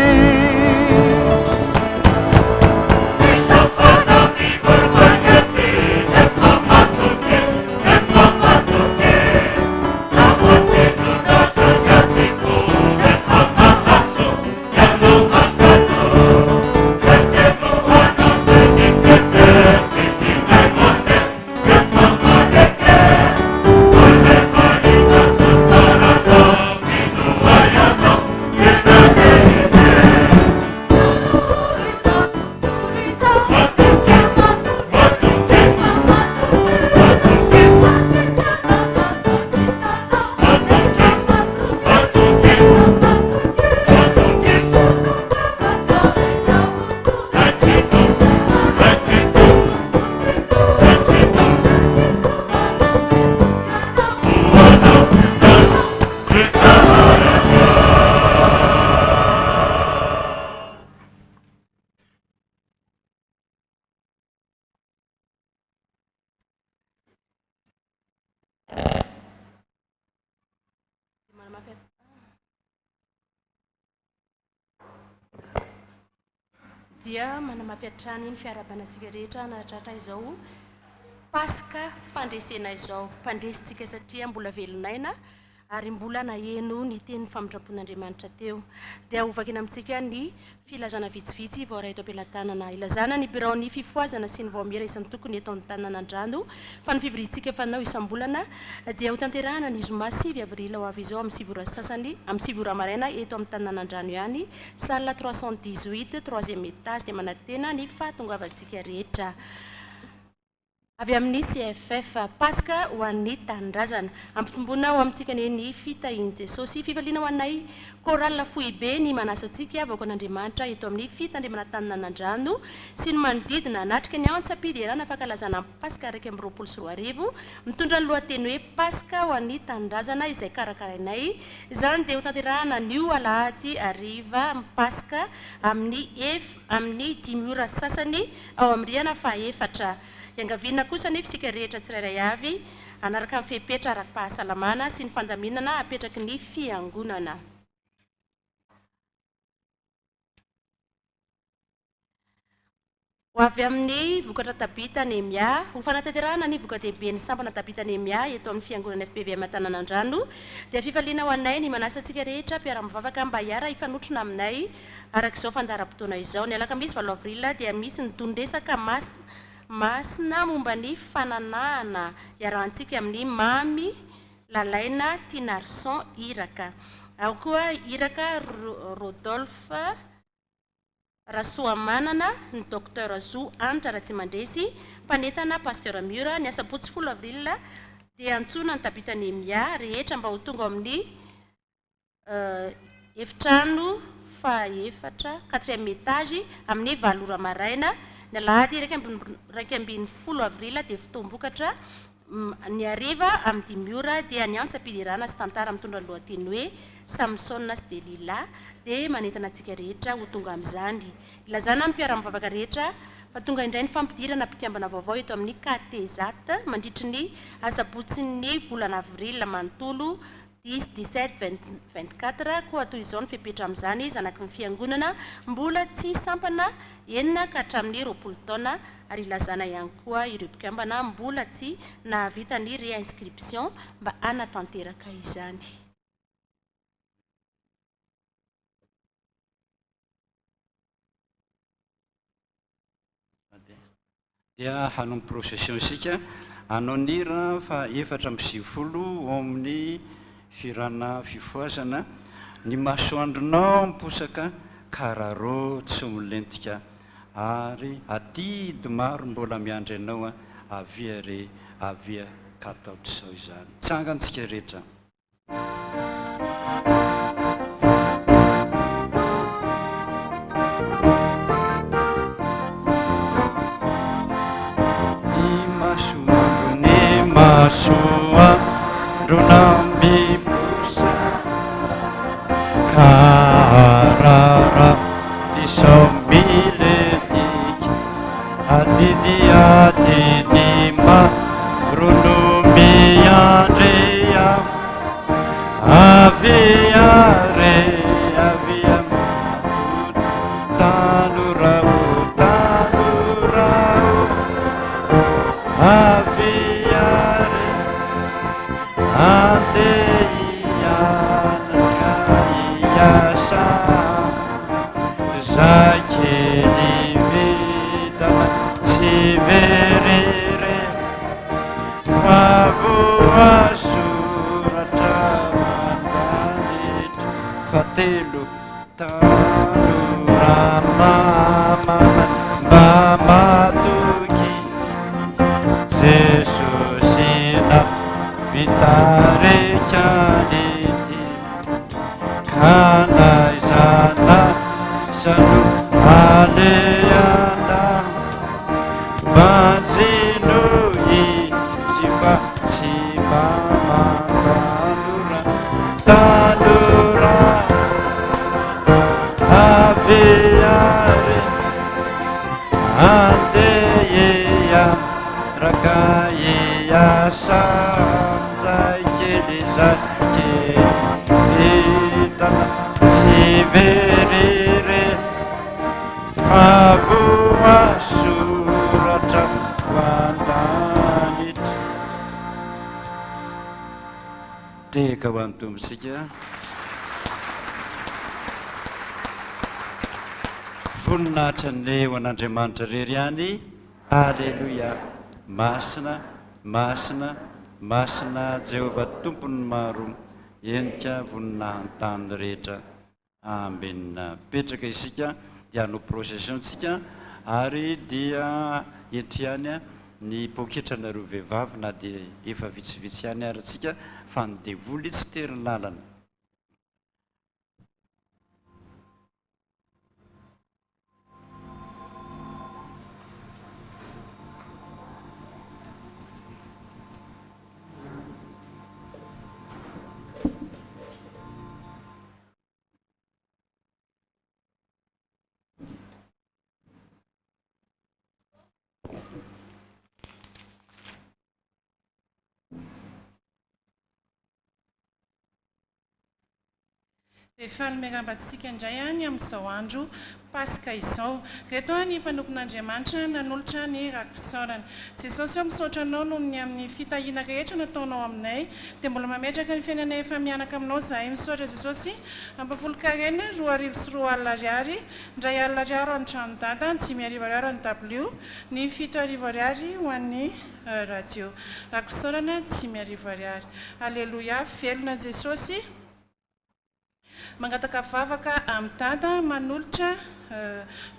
Speaker 4: Dia manamafy hatrany ny fiarahabana antsika rehetra nahatratra izao Paska fandresena izao. Mpandresy tsika satria mbola velon'aina ary mbola naheno ny teny famindram-pon'Andriamanitra teo. Dia hovakina amintsika ny filazana vitsivitsy voaray eto am-pelatanana. Ilazana ny biraon'ny fifohazana sy ny vaomiera isan-tokony eto Antananandrano fa ny fivoriantsika fanao isam-bolana dia hotanterahana ny zoma 9 avril ho avy izao amin'ny sivy ora sasany amin'ny sivy ora maraina eto amin'ny tanàn'Andrano ihany, salle 318, troisième étage dia manantena ny fahatongavantsika rehetra. Avy amin'ny CFF. Paska ho an'ny Tanindrazana. Ampitomboina ho amintsika anie ny fitahian'i Jesosy. Fifaliana ho anay Chorale Foibe ny manasa antsika vahoakan'Andriamanitra eto amin'ny Fitandremana Taninanandrano sy ny manodidina hanatrika ny antsam-piderana fankalazana ny Paska 2021 mitondra ny lohateny hoe Paska ho an'ny Tanindrazana izay karakarainay. Izany dia hotanterahana anio alahady hariva Paska amin'ny ef amin'ny dimy ora sy sasany ao amin'ny rihana fahaefatra. Iangaviana kosa anefa isika rehetra tsirairay avy hanaraka ny fepetra ara-pahasalamana sy ny fandaminana apetraky ny Fiangonana. Ho avy amin'ny vokatra Tabita Nehemia, ho fanatanterahana ny voka-dehiben'ny sampana Tabita Nehemia eto amin'ny Fiangonana FPVM Antananandrano, dia fifaliana ho anay ny manasa antsika rehetra mpiara-mivavaka mba hiara-hifanotrona aminay Araka izao fandaharam-potoana izao, ny alakamisy valo avril dia misy ny don-dresaka masina momba ny fananahana iarahantsika amin'i Mamy Lalaina Tianarison Iraka. Ao koa Iraka Rodolphe Rasoamanana, ny Docteur Zo Hanitra Ratsimandresy, mpanentana Pasteur Miora. Ny asabotsy folo avril dia antsoina ny Tabita Nehemia rehetra mba ho tonga ao amin'ny Efitrano fahaefatra, quatrième étage, amin'ny valo ora maraina, ny alahady 11 avril dia fotoam-bokatra, ny hariva amin'ny dimy ora dia ny antsam-piderana sy tantara mitondra ny lohateny hoe Samsona sy Delila dia manentana antsika rehetra ho tonga amin'izany. Ilazana amin'ny mpiara-mivavaka rehetra fa tonga indray ny fampidirana mpikambana vaovao eto amin'ny KTZAT mandritry ny asabotsy-n'ny volana avril manontolo Dix, dix-sept, vingt, vingt-quatre, koa toy izao ny fepetra amin'izany, zanaky ny Fiangonana mbola tsy sampana enina ka hatramin'ny 20 taona, ary ilazana ihany koa ireo mpikambana mbola tsy nahavita ny réinscription mba hanatanteraka izany.
Speaker 1: Dia hanao procession isika hanao ny hira faha 94 ao amin'ny fihirana fifohazana, Ny masoandronao miposaka kararô tsy milentika ary adidy maro mbola miandry anao avia re avia ka atao tsy izao izany. Tsangantsika rehetra. Ny masoandro ny masoandro miposaka ka arara ty sao. dia adidy maro no miandry ahy. Avia re, avia tanora o tanora o, avia re, andeha hianatra hiasa. Zay kely vintana tsy very re fa voasoratra mandanitra. Fahatelo, tanora mamana mba matoky Jesosy nampitarika an'ity. Ka n'aiza n'aiza no alehana, banjino izy fa tsy mba mantanora, tanora avia re, andeha hiaraka hiasa amin'izay kely izay kely vintana tsy very re fa voasoratra ho an-danitra. Tehaka ho an'ny Tompontsika. Voninahitra anie ho an'Andriamanitra irery ihany. Aleloia! Masina, masina, masina Jehovah Tompon'ny maro, henika voninahin-tany rehetra. Amen. Mipetraka isika dia hanao procession tsika ary dia eto ihany ny poketranareo vehivavy na dia efa vitsivitsy ihany ary tsika fa ny devoly tsy tery lalana.
Speaker 5: Dia faly miarahaba antsika indray ny amin'izao andro Paska izao. Ireto ny mpanompon'Andriamanitra nanolotra ny raki-pisaorana. Jesosy ô misaotra Anao noho ny amin'ny fitahiana rehetra nataonao aminay. Dia mbola mametraka ny fiainanay efa mianaka aminao izahay. Misaotra Jesosy. Ampahafolon-karena, 2200 ariary, 1000 ariary ho an'ny tranon'i Dada, 5000 ariary ho an'ny dabilio, ny 7000 ariary ho an'ny radio. Raki-pisaorana, 5000 ariary. Aleloia, velona Jesosy. Mangataka vavaka amin'i Dada manolotra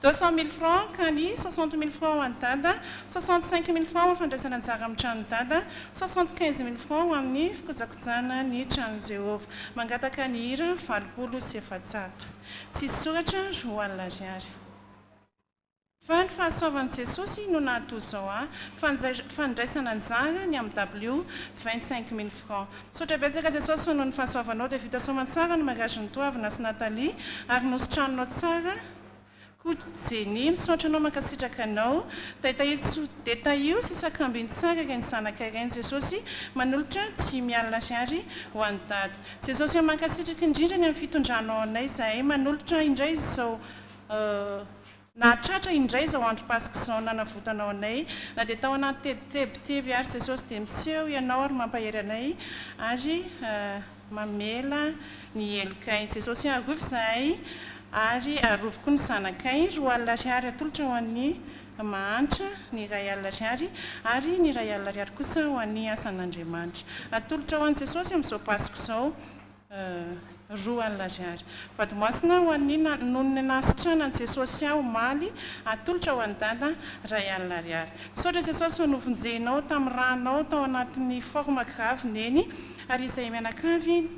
Speaker 5: 200 mille francs ka ny 60 mille francs ho an'i Dada, 65 mille francs ho fandraisana anjara amin'ny tranon'i Dada, 75 mille francs ho amin'ny fikojakojana ny tranon'i Jehovah. Mangataka ny hira 480. Tsisy soratra 20 ariary. Fa ny fahasoavan'i Jesosy no nahatoa izao ahy, fandraisana anjara ny amin'ny W, 25 mille francs. Misaotra betsaka Jesosy fa noho ny fahasoavanao dia vita soamantsara ny mariage-n'i Toavina sy Nathalie ary nositraninao tsara koa Jenny. Misaotra anao mankasitraka anao. Dia tahio sy sakambino tsara ireny zanaka ireny Jesosy. Manolotra 5000 ariary ho an'i Dada. Jesosy ô mankasitraka indrindra ny amin'ny fitondranao anay izahay. Manolotra indray izao Nahatratra indray izao andro Paska izao nanavotanao anay, na dia tao anaty tebiteby ary Jesosy dia miseho Ianao ary mampahery anay ary mamela ny helokay. Jesosy arovy izahay ary arovy koa ny zanakay. 20 ariary atolotra ho an'ny mahantra ny 1000 ariary ary ny 1000 ariary kosa ho an'ny asan'Andriamanitra. Atolotra ho an'i Jesosy amin'izao Paska izao. 20 ariary. Vady masina ho an'ny noho ny nahasitranan'i Jesosy ahy omaly, atolotra ho an'i Dada, 1000 ariary. Misaotra Jesosy fa novonjenao tamin'ny rànao tao anatin'ny forme grave Neny ary izay mianakavy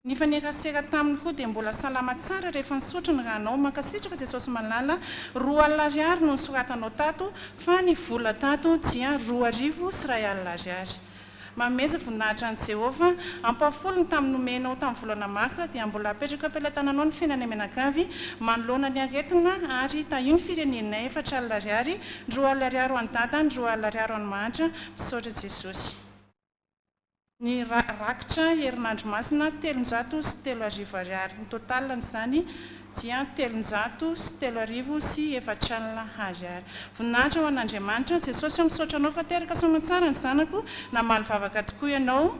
Speaker 5: nifanerasera taminy koa dia mbola salama tsara rehefa nisotro ny rànao. Mankasitraka Jesosy malala, 20 ariary no nosoratanao tato fa ny vola tato dia 1002 ariary. Manomeza voninahitra an'i Jehovah. Ampahafolony tamin'ny nomenao tamin'ny volana marsa dia mbola apetrako am-pelatananao ny fiainanay mianakavy manoloana ny aretina ary tahio ny firenenay 40 ariary, 20 ariary ho an'i Dada, ny 20 ariary ho an'i Mahantra. Misaotra Jesosy. Ny rakitra herinandro masina 3300 ariary. Ny total n'izany dia 3400 ariary. Voninahitra ho an'Andriamanitra. Jesosy ô misaotra Anao fa teraka soamantsara ny zanako, namaly vavaka tokoa Ianao.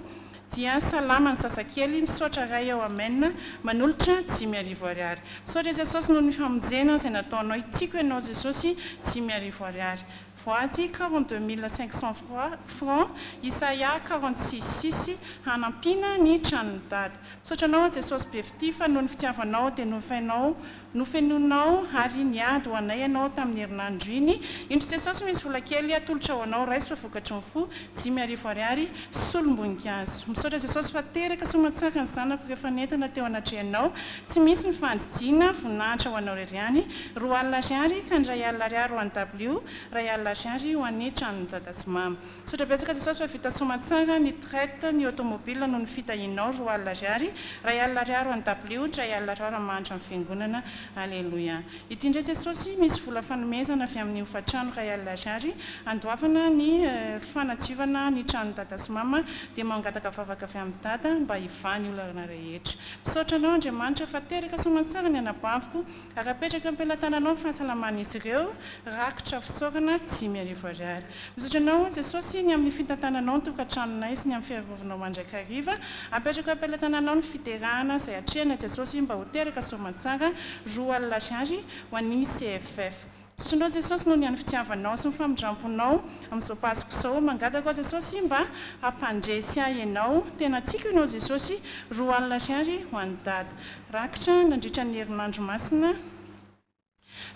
Speaker 5: Dia salama ny sasakely, misaotra Ray ô Amen. Manolotra 5000 ariary. Misaotra Jesosy noho ny famonjena izay nataonao, tiako Ianao Jesosy, 5000 ariary. Voady 42 500 francs, Isaia 46 six, hanampiana ny tranon'i Dada. Misaotra anao aho Jesosy be fitia fa noho ny fitiavanao dia nofainao nofenoinao ary niady ho anay ianao tamin'ny herinandro iny. Indro Jesosy misy vola kely atolotra ho anao raiso fa vokatry ny fo, 5000 ariary, solom-boninkazo. Misaotra Jesosy fa teraka soamantsara ny zanako rehefa nentina teo anatrehanao. Tsy misy ny fandidiana, voninahitra ho anao irery ihany. 20 ariary ka ny 1000 ariary ho an'i W, 1000 ariary ho an'ny tranon'i Dada sy Mama. Misaotra betsaka Jesosy fa vita soamantsara ny traite ny automobile noho ny fitahianao, 20 ariary, 1000 ariary ho an'i W, 1000 ariary ho mahantra ny fiangonana. Aleloia. Ity indray Jesosy misy vola fanomezana avy amin'ny hofantrano 1000 ariary andoavana ny fanadiovana ny tranon'i Dada sy Mama dia mangataka vavaka avy amin'i Dada mba hivaha ny olana rehetra. Misaotra anao Andriamanitra fa teraka soamantsara ny anabaviko ary apetrako eo am-pelatananao ny fahasalaman'izy ireo, rakitra fisaorana 5000 ariary. Misaotra anao aho Jesosy ny amin'ny fitantananao ny tokantranonay sy ny amin'ny fiarovanao mandrakariva. Apetrako eo am-pelatananao ny fiterahana izay atrehina Jesosy mba ho teraka soamantsara 20 ariary ho an'ny CFF. Misaotra anao Jesosy noho ny an'ny fitiavanao sy ny famindramponao amin'izao Paska izao. Mangataka aho Jesosy mba hampandresy ahy Ianao. Tena tiako Ianao Jesosy 20 ariary ho an'i Dada. Rakitra nandritra ny herinandro masina.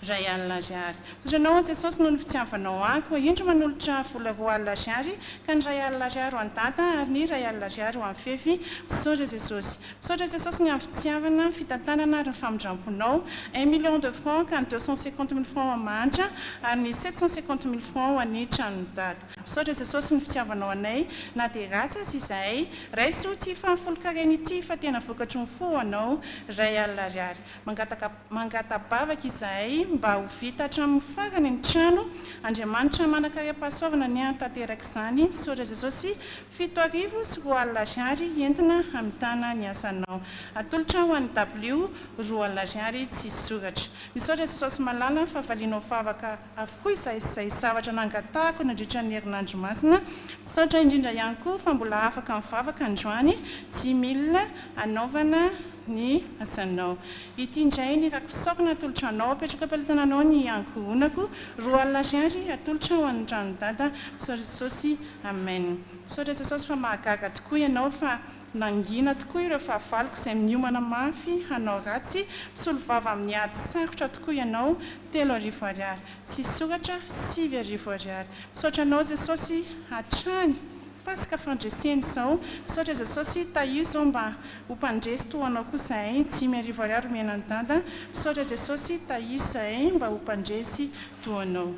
Speaker 5: 1000 ariary. Misaotra anao aho Jesosy noho ny fitiavanao ahy, koa indro manolotra vola 20 ariary, ka ny 1000 ariary ho an'i Dada ary ny 1000 ariary ho an'i Fefy. Misaotra Jesosy. Misaotra Jesosy ny amin'ny fitiavana, ny fitantanana ary ny famindramponao. Un million de francs ka ny 250 mille francs ho an'i Mahantra ary ny 750 mille francs ho an'ny tranon'i Dada. Misaotra Jesosy ny fitiavanao anay na dia ratsy aza izahay. Raiso ity fahafolonkarena ity fa tena vokatry ny fo ho anao. 1000 ariary. Mangataka mangata-bavaka izahay mba ho vita hatramin'ny farany ny trano, Andriamanitra manankarem-pahasoavana anie hahatanteraka izany, misaotra Jesosy, 2007 ariary entina hamitana ny asanao. Atolotra ho an'i W, 20 ariary tsisy soratra. Misaotra Jesosy malala fa valianao vavaka avokoa izay izay zavatra nangatahako nandritra ny herinandro masina, misaotra indrindra ihany koa fa mbola afaka mivavaka androany, dix mille hanaovana ny asanao. Ity indray ny raki-pisaorana atolotra anao, apetrako am-pelatananao ny ankohonako, 20 ariary atolotra ho an'ny tranon'i Dada, misaotra Jesosy, Amen. Misaotra Jesosy fa mahagaga tokoa ianao fa nangina tokoa ireo fahavaloko izay miomana mafy hanao ratsy, misolo vava amin'ny ady sarotra tokoa ianao, 3000 ariary. Tsisy soratra, 9000 ariary. Misaotra anao Jesosy hatrany. Paska fandresena izao. Misaotra Jesosy tahio izao mba ho mpandresy toa anao koa zahay. 5000 ariary omena an'i Dada. Misaotra Jesosy tahio zahay mba ho mpandresy toa anao.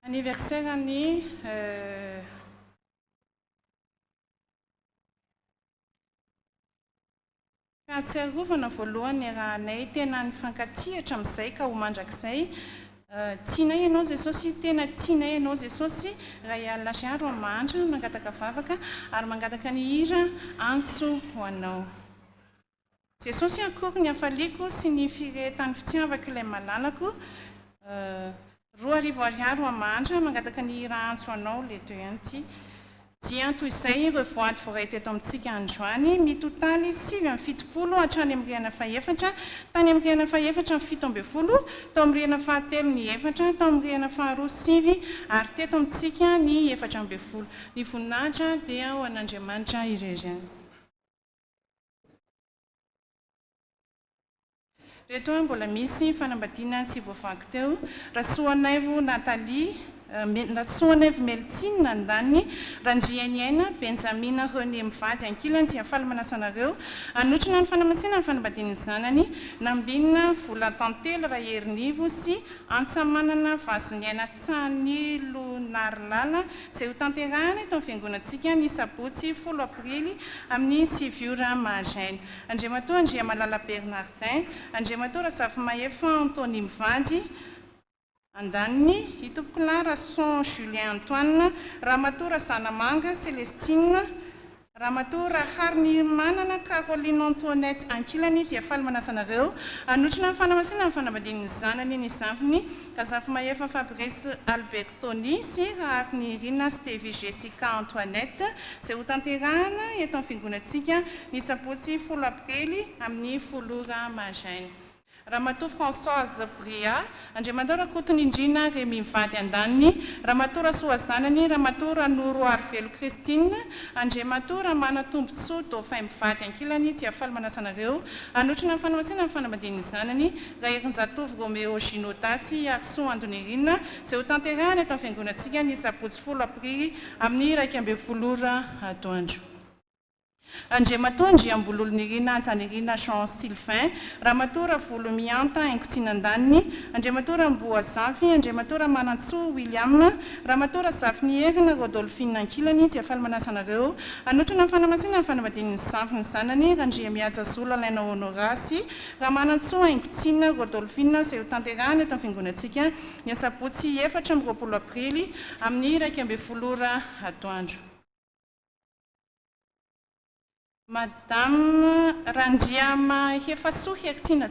Speaker 5: Anniversaire ny Fahatsiarovana voalohany niarahanay tena nifankatia hatramin'izay ka ho mandrakizay. Tianay Ianao Jesosy, tena tianay Ianao Jesosy, 1000 ariary ho an'i Mahantra, mangataka vavaka ary mangataka ny hira Antso ho Anao. Jesosy akory ny hafaliako sy ny firehetan'ny fitiavako ilay malalako 2000 ariary ho Mahantra mangataka ny hira Antso Anao le teo ihany ity dia toy izay ireo voady voaray teto amintsika androany mitotaly 79 hatrany amin'ny rihana fahefatra tany amin'ny rihana fahefatra ny 17 tao amin'ny rihana fahatelo ny efatra tao amin'ny rihana faharoa sivy ary teto amintsika ny 14 ny voninahitra dia ho an'Andriamanitra irery ihany. Reto mbola misy fanambadiana tsy voavaky teo. Rasoanaivo Nathalie. Rasoanaivo Melitsina andaniny, Randrianiaina Benjamina René mivady ankilany dia faly manasa anareo hanotrona ny fanamasinana ny fanambadian'ny zanany Nambinina Volatantely Raherinivo sy Antsamanana Vazoniaina Tsanilonarilala izay hotanterahina eto amin'ny fiangonantsika ny sabotsy folo aprily amin'ny sivy ora maraina. Andriamatoa Andriamalala Bernardin, Andriamatoa Razafimahefa Anthony mivady, Andaniny, Itompokolahy Rason Julien Antoine, Ramatoa Razanamanga Celestine, Ramatoa Raharinimanana Caroline Antoinette ankilany dia faly manasa anareo hanotrona ny fanamasinana ny fanambadian'ny zanany ny zafiny Razafimahefa Fabrice Albertoni sy Raharinirina Stevie Jessica Antoinette izay hotanterahana eto amin'ny fiangonantsika ny sabotsy folo aprily amin'ny folo ora maraina. Ramatoa Françoise Brea, Andriamatoa Rakotonindrina Rémy mivady andaniny, Ramatoa Rasoazanany, Ramatoa Ranoroarivelo Christine, Andriamatoa Ramanatombotsoa Dauphin mivady ankilany dia faly manasa anareo hanotrona ny fanamasinana ny fanambadian'ny zanany Raherinjatovo Roméo Ginota sy Iarisoa Andonirina izay hotanterahina eto amin'ny fiangonantsika ny sabotsy folo aprily amin'ny 11 ora atoandro. Andriamatoa Andriambololonirina Hajanirina Jean Sylvain, Ramatoa Ravolomihanta Haingotianandaniny, Andriamatoa Ramboazafy, Andriamatoa Ramanantsoa William, Ramatoa Razafinierina Rodolphine ankilany dia faly manasa anareo hanotrona ny fanamasinana ny fanambadian'ny zafiny zanany Randriamihaja Zo Lalaina Honorat sy Ramanantsoa Haingotiana Rodolphine izay hotanterahina eto amin'ny fiangonantsika ny asabotsy 24 aprily amin'ny 11 ora atoandro. Madame Randriamahefasoa Heritiana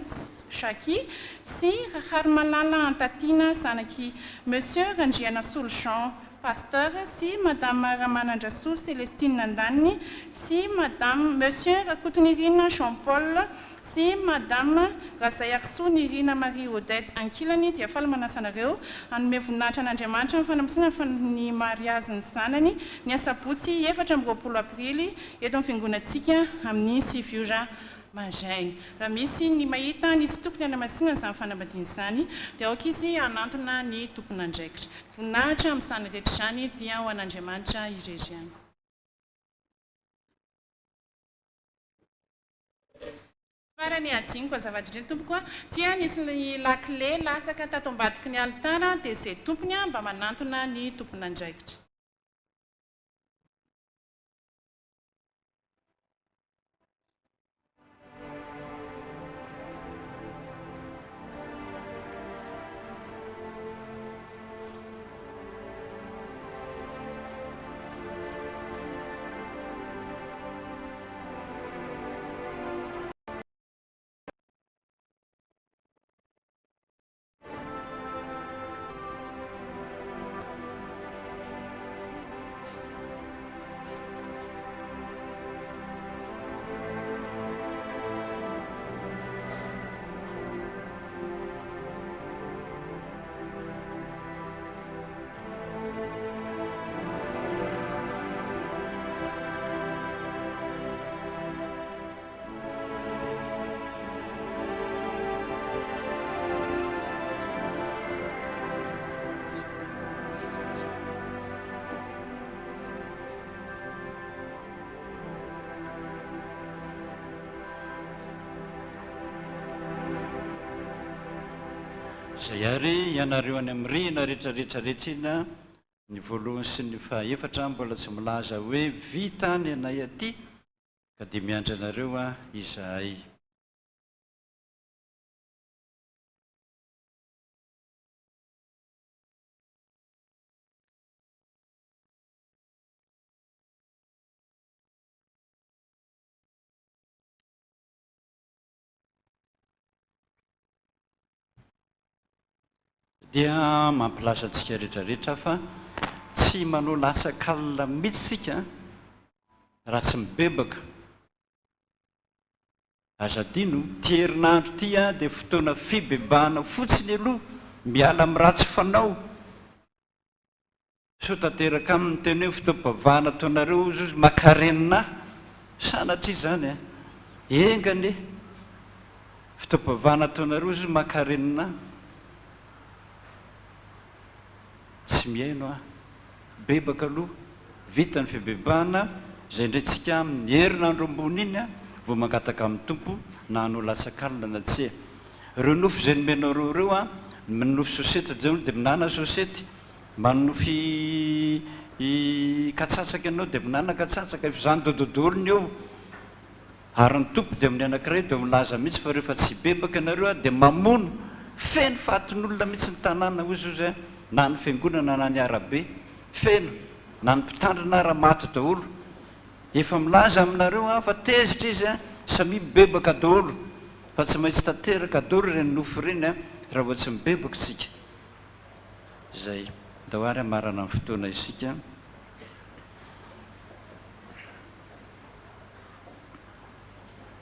Speaker 5: Jackie sy Raharimalala Antatiana zanak'i Monsieur Randrianasolo Jean Pasteur sy Madame Ramanandrasoa Celestine andaniny sy Madame Monsieur Rakotonirina Jean Paul sy Madame Razaiarisoa Nirina Marie Odette ankilany dia faly manasa anareo hanome voninahitra an'Andriamanitra amin'ny fanamasinana ny mariazin'ny zanany ny asabotsy 24 aprily eto amin'ny fiangonantsika amin'ny sivy ora maraina. Raha misy ny mahita ny tsy tokony hanamasinana izany fanambadiana izany dia aoka izy hanantona ny tompon'andraikitra. Voninahitra amin'izany rehetra izany dia ho an'Andriamanitra irery ihany. Farany hadinoko azafady indrindra tompoko a, ity a nisy ny lakile latsaka tato ambadiky ny alitara dia izay tompony a mba manantona ny tompon'andraikitra.
Speaker 1: Izay àry ianareo any amin'ny rihina rehetra rehetra rehetra iny an, ny voalohany sy ny fahaefatra mbola tsy milaza hoe vita ny anay aty ka dia miandry anareo izahay. Dia mampilaza antsika rehetra rehetra fa tsy manao latsak'alina mihitsy isika raha tsy mibebaka. Aza adino, ity herinandro ity dia fotoana fibebahana fotsiny aloha, miala amin'ny ratsy fanao. Soa tanteraka aminy ny teny hoe fotoam-pivavahana ataonareo hozy ozy makarenina sanatria izany a! Enga anie fotoam-pivavahana ataonareo hozy ozy makarenina tsy. Tsy mihaino aho. Bebaka aloha, vita ny fibebahana, izay indray tsika amin'ny herinandro ambony iny vao mangataka amin'ny Tompo na hanao latsak'alina na tsia. Ireo nofy izay nomenareo ireo an, manonofy sosety jereo dia minana sosety, manonofy katsatsaka ianao dia minana katsatsaka, efa izany dododolo ny eo. Ary ny Tompo dia amin'ny anankiray dia milaza mihitsy fa rehefa tsy hibebaka ianareo dia mamono feno fatin'olona mihitsy ny tanàna hozy hozy na ny fiangonana na ny arabe feno na ny mpitandrina ara maty daholo efa milaza aminareo aho fa tezitra izy samia mibebaka daholo fa tsy maintsy tanteraka daholo ireny nofy ireny raha vao tsy mibebaka isika izay ndao ary hamarana ny fotoana isika.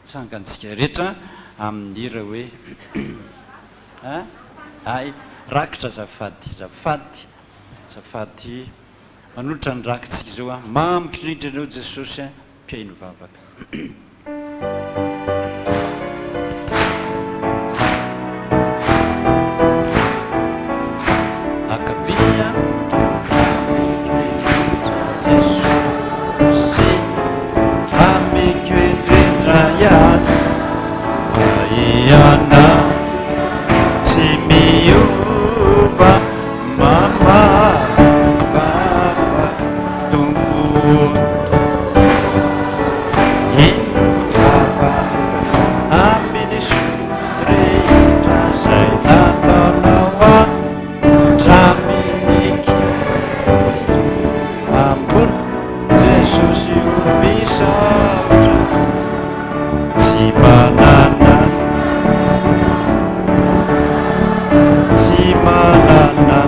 Speaker 1: Tsangantsika rehetra amin'ny hira hoe Hay rakitra azafady, azafady, azafady Manolotra ny rakitsika izao aho Mamiko indrindra ianao Jesosy a Mpihaino vavaka. Ankavia, Jesosy, amiko indrindra ihany, fa Ianao tsy miova, mamaly vava, Tompo ô. Inona amin'ny soa rehetra izay nataonao hatramin'ny ambony Jesosy o misaotra tsy manana tsy manana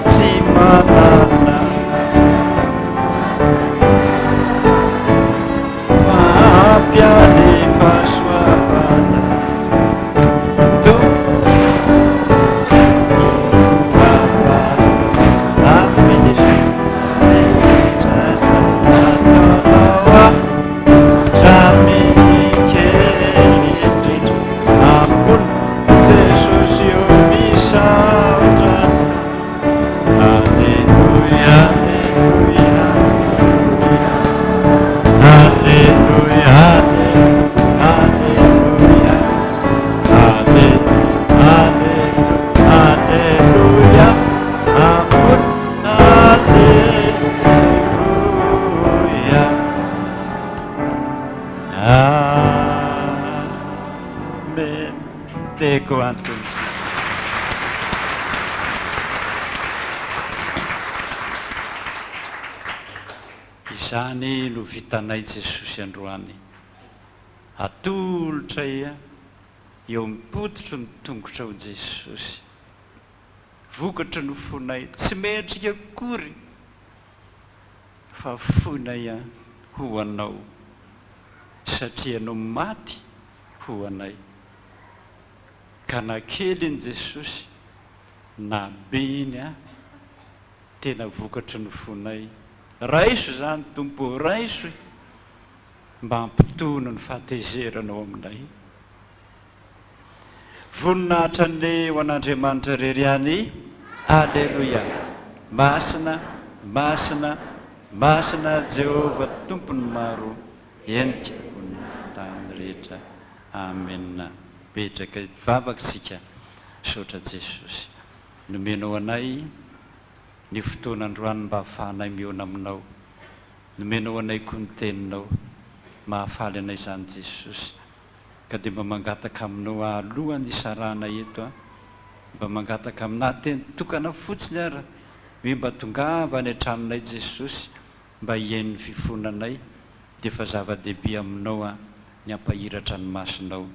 Speaker 1: tsy manana Fa ampy ahy ny fahasoavana Tompo Amin'ny rehetra izay nataonao Hatramin'ny kely indrindra ambony Jesosy o misaotra Anao Aleloia, aleloia, aleloia, aleloia, aleloia, aleloia, ambony, aleloia. Amen. Teko antony. Izany no vitanay Jesosy androany. Atolotray eo am-pototry ny tongotrao Jesosy. Vokatry ny fonay tsy mendrika akory fa foinay ho Anao satria Ianao maty ho anay. Ka na kely iny Jesosy na be iny an, tena vokatry ny fonay. Raiso izany Tompo ô, raiso e! Mba hampitony ny fahatezeranao aminay. Voninahitra anie ho an'Andriamanitra irery ihany. Aleloia! Masina, masina, masina Jehovah Tompon'ny maro, henika ny tany rehetra. Amen. Mipetraka hivavaka isika. Misaotra Jesosy. Nomenao anay ny fotoana androany mba ahafahanay mihaona aminao. Nomenao anay koa ny teninao. Mahafaly anay izany Jesosy. Ka dia mba mangataka aminao aho alohan'ny hisarahanay eto an. Mba mangataka aminà teny tokana fotsiny ara hoe mba tongava any an-tranonay Jesosy mba hihaino ny fifonanay dia efa zava-dehibe aminao an ny hampahiratra ny masonao.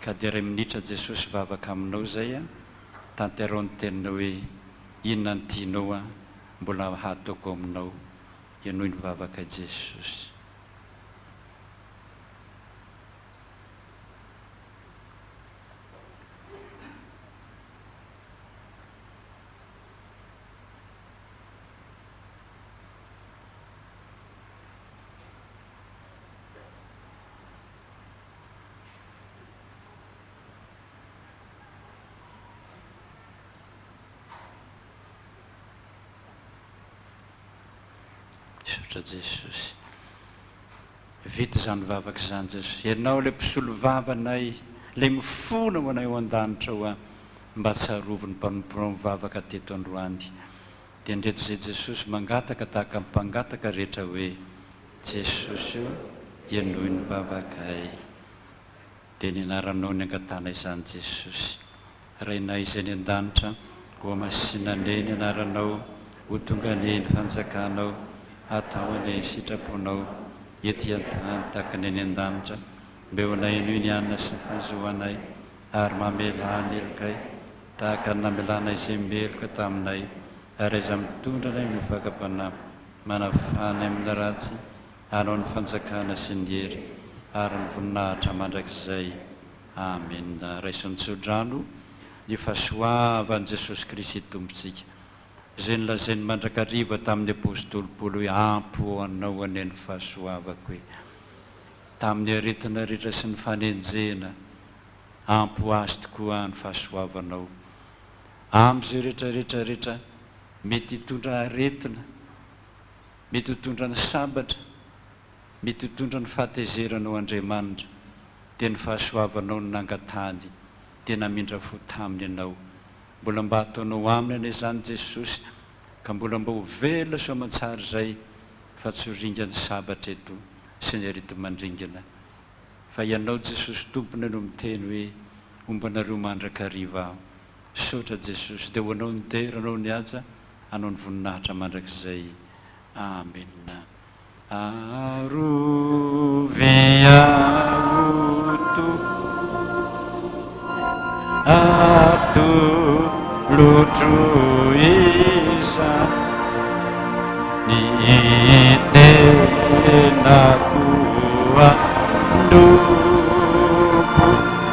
Speaker 1: Ka dia ray minitra Jesosy vavaka aminao zay an, tanterao ny teninao hoe inona ny tianao an mbola hataoko aminao. Henoy ny vavakay Jesosy. Misaotra Jesosy. Vita izany vavaka izany Jesosy. Ianao ilay mpisolo vava anay, ilay mifona ho anay ao an-danitra ao a. Mba tsarovy ny mpanomponao mivavaka teto androany. Dia ndreto izay Jesosy mangataka tahaka ny mpangataka rehetra hoe, Jesosy o, henoy ny vavakay. Dia ny anaranao ny angatahana izany Jesosy. Rainay izay any an-danitra, hohamasina anie ny anaranao, ho tonga anie ny fanjakanao, hatao anie ny sitraponao, ety an-tany tahaka ny any an-danitra. Omeo anay anio ny hanina sy ny fahazoanay, ary mamelà ny helokay, tahaka ny namelanay izay meloka taminay, ary aiza mitondra anay amin'ny fakam-panahy, manafaha anay amin'ny ratsy, Anao ny fanjakana sy ny hery ary ny voninahitra mandrakizay. Amena. Raiso ny tsodrano ny fahasoavan'i Jesosy Kristy Tompontsika, izay nolazainy mandrakariva tamin'ny Apostoly Paoly hoe, Ampy ho anao anie ny fahasoavako e. Tamin'ny aretina rehetra sy ny fanenjehana, ampy ho azy tokoa ny fahasoavanao. Amin'izay rehetra rehetra rehetra mety hitondra aretina, Mety hitondra ny sabatra, mety hitondra ny fahatezeranao Andriamanitra, dia ny fahasoavanao no nangatahany, dia namindra fo taminy Ianao. Mbola mba ataonao aminy anie izany Jesosy, ka mbola mba ho velona soamantsara izay, fa tsy ho ringan'ny sabatra eto sy ny areti-mandringana. Fa Ianao Jesosy Tomponay no miteny hoe, Homba anareo mandrakariva Aho. Misaotra Jesosy, dia ho Anao ny dera, Anao ny haja, Anao ny voninahitra mandrakizay. Amena. Arovy aho Tompo, atolotro izany ny tenako hanompo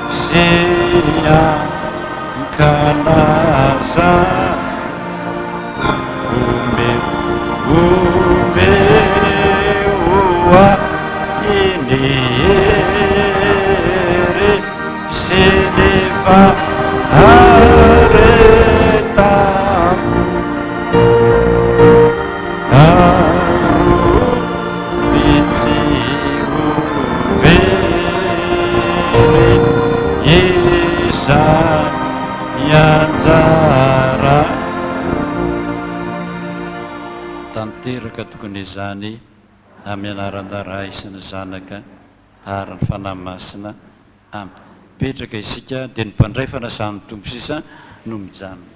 Speaker 1: sy hankalaza. Omeo, omeo ahy ny hery sy ny faharetako. Arovy tsy ho very izany anjara. Tanteraka tokony izany amin'ny anaran'ny Ray sy ny Zanaka ary ny Fanahy Masina. Amen. Mipetraka isika dia ny mpandray fanasan'ny Tompo sisa no mijanona.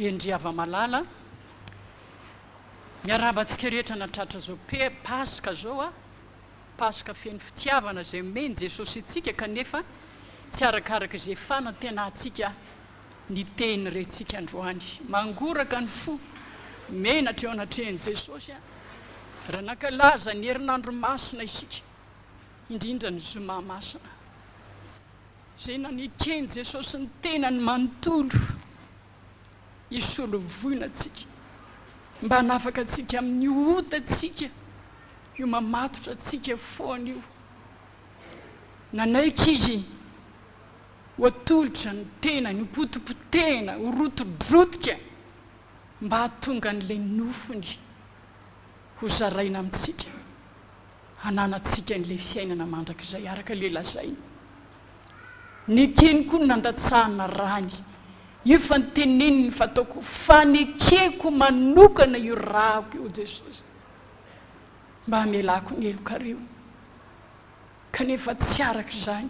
Speaker 6: Hendry Hava-malala, Miarahaba antsika rehetra nahatratra izao Paska izao a! Paska feno fitiavana izay omen'i Jesosy antsika kanefa tsy arakaraka izay fanantenantsika ny teny rentsika androany. Mangoraka ny fo, menatra eo anatrehan'i Jesosy raha nankalaza ny herinandro masina isika, indrindra ny zoma masina. Izay naneken'i Jesosy ny tenany manontolo hisolo voina antsika, mba hanafaka antsika amin'ny otantsika, io mamatotra antsika foana io. Nanaiky Izy ho atolotra ny tenany, ho potipotehina, ho rotidrotika, mba hahatonga an'ilay nofony ho zaraina amintsika. hananantsika an'ilay fiainana mandrakizay araka ilay lazainy. Nekeny koa ny nandatsahana rany. Io fa niteneniny fa ataoko fanekeko manokana io rako io Jesosy mba hamelako ny helokareo. Kanefa tsy araka izany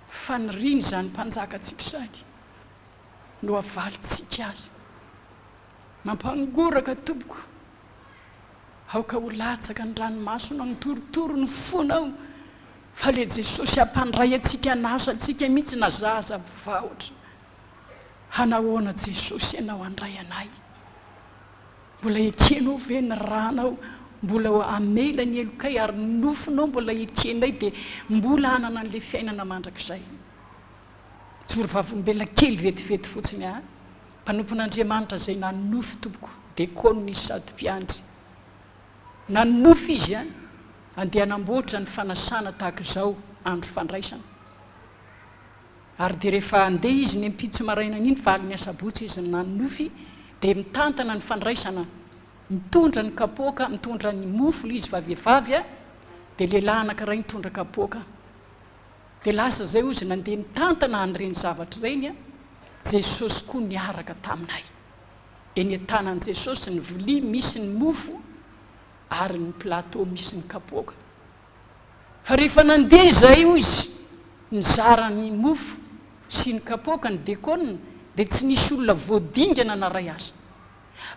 Speaker 6: faniriany izany mpanjakantsika izany no havalintsika azy. Mampangoraka tompoko. Aoka ho latsaka ny ranomasonao mitorotoro ny fonao fa le Jesosy hampandray antsika hanasa antsika mihitsy na zaza vahotra. Hanahoana Jesosy ianao handray anay? Mbola ekenao ve ny ranao mbola hamela ny helokay ary ny nofonao mbola ekenay dia mbola hanana an'le fiainana mandrakizay? Mijoro vavolombelona kely vetivety fotsiny aho. Mpanompon'Andriamanitra izay nanonofy tompoko, dekônina izy sady mpiandry. Nanonofy izy an, andeha hanamboatra ny fanasana tahaka izao andro fandraisana. Ary dia rehefa handeha izy ny ampitso marainan'iny fa alin'ny asabotsy izy no nanonofy, dia mitantana ny fandraisana, mitondra ny kapoaka, mitondra ny mofo ilay izy fa vehivavy an, dia lehilahy anankiray nitondra kapoaka. Dia lasa izay hozy nandeha nitantana an'ireny zavatra ireny an, Jesosy koa niaraka taminay. Eny an-tanan'i Jesosy ny vilia misy ny mofo ary ny plateau misy ny kapoaka. Fa rehefa nandeha izahay hoy izy nizara ny mofo sy ny kapoaka ny dekona dia tsy nisy olona voadingana na iray aza.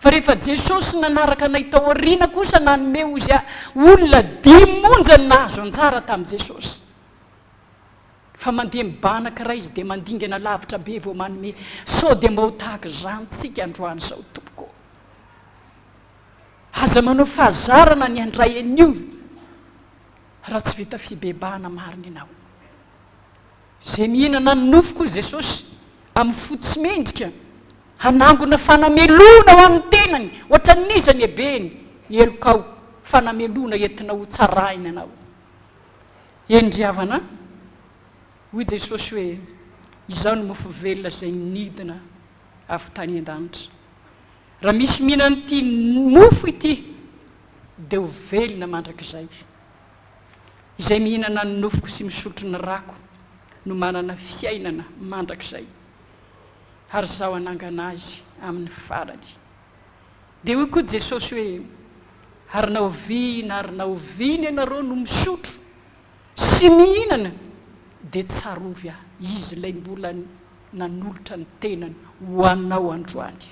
Speaker 6: Fa rehefa Jesosy nanaraka anay tao aoriana kosa nanome hozy ahy olona dimy monja no nahazo anjara tamin'i Jesosy. Fa mandeha mibanaka iray izy dia mandingana lavitra be vao manome. Sao dia mba ho tahaka izany tsika androany izao tompoko ô. Aza manao fahazarana ny handray an'io raha tsy vita fibebahana marina ianao. Izay mihinana ny nofoko, hoy Jesosy, amin'ny fo tsy mendrika, hanangona fanamelohana ho an'ny tenany, hoatran'iza ny habeny ny helokao, fanamelohana entinao ho tsarahina ianao. Eny ry havana a! Hoy Jesosy hoe, Izaho no mofo velona izay nidina avy tany an-danitra. Raha misy mihinana ity mofo ity, dia ho velona mandrakizay. Izay mihinana ny nofoko sy misotro ny rako no manana fiainana mandrakizay, ary Izaho hanangana azy amin'ny farany. Dia hoy koa Jesosy hoe, Ary na oviana ary na oviana ianareo no misotro sy mihinana, dia tsarovy Ahy, Izy ilay mbola nanolotra ny tenany ho anao androany.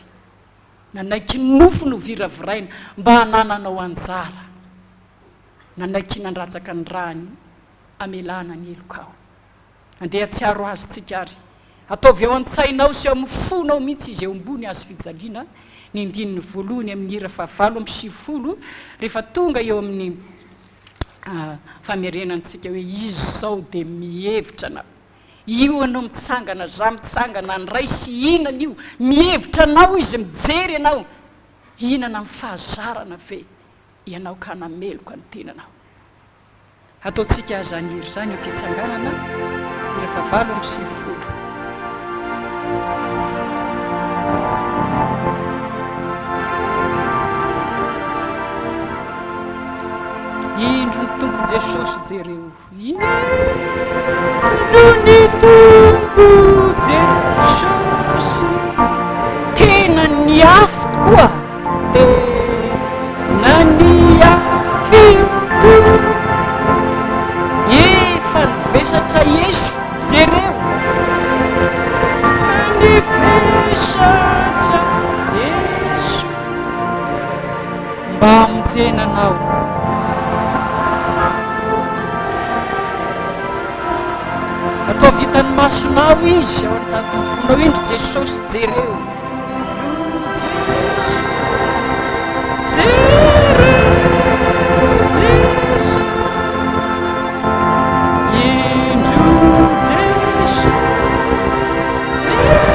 Speaker 6: Nanaiky ny nofony ho viraviraina mba hanananao anjara. Nanaiky nandratsaka ny rany hamelana ny helokao. Andeha hatsiaro azy tsika ary ataovy ao an-tsainao sy ao amin'ny fonao mihitsy izy eo ambony hazo fijaliana, ny andininy voalohany amin'ny hira fahavalo 98, rehefa tonga eo amin'ny famerenantsika hoe izy izao dia mihevitra anao. Io ianao mitsangana, za mitsangana, ny ray sy hihinana io, mihevitra anao izy, mijery anao, hihinana amin'ny fahazarana ve? ianao ka hanameloka ny tenanao. Hataontsika izany hira izany eo am-pitsanganana, hira faha 98. Indro ny Tompo Jesosy jereo. Indro ny Tompo Jesosy, tena niafy tokoa, tena niafy tokoa, efa nivesatra eso, jereo, efa nivesatra. Mahita ny masonao Izy ao anatin'ny fonao. Indro Jesosy, jereo. Indro Jesosy, jereo Jesosy. Indro Jesosy, jereo.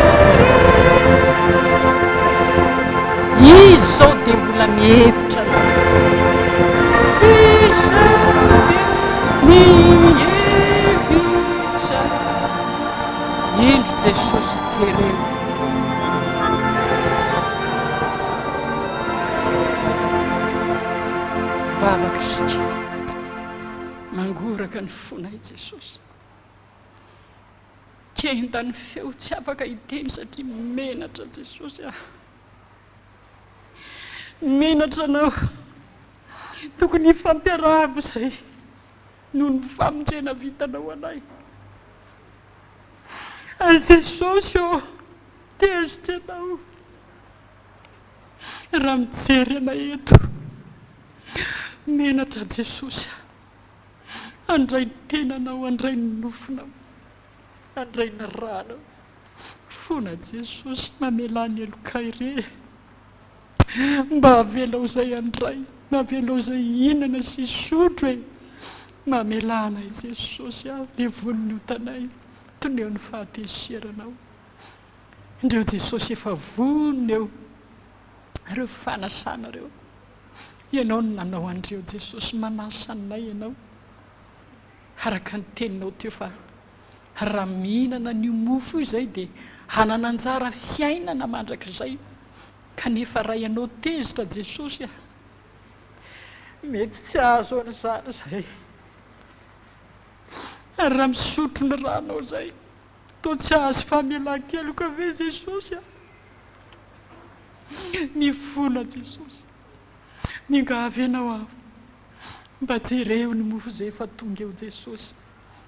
Speaker 6: Izy izao dia mbola mihevitra anao. Izy izao dia mihevitra. Indro Jesosy, jereo. Vavaka isika. Mangoraka ny fonay Jesosy. Kenda ny feo tsy afaka hiteny satria menatra Jesosy ah. Menatra anao. Tokony hifampiarahaba izay noho ny famonjena vitanao anay. Ary Jesosy ô, tezitra ianao raha mijery anay eto. Menatra Jesosy ah. Handray ny tenanao, handray ny nofonao, handray ny ranao. Fona Jesosy, mamelà ny helokay re. Mba avelao izay handray, avelao izay hihinana sy hisotro e. Mamelà anay Jesosy a, levony ny otanay, toneo ny fahatezeranao. Indreo Jesosy efa vonona eo ireo fanasana ireo. Ianao no nanao an'ireo Jesosy manasa anay Ianao araka ny teninao teo fa raha mihinana an'io mofo io izay dia hanana anjara fiainana mandrakizay kanefa raha Ianao tezitra Jesosy a mety tsy hahazo an'izany izay ary raha misotro ny ranao izay toa tsy hahazo famelan-keloka ve Jesosy a mifona Jesosy Miangavy Ianao aho, mba jereo ny mofo izay efa tonga eo Jesosy,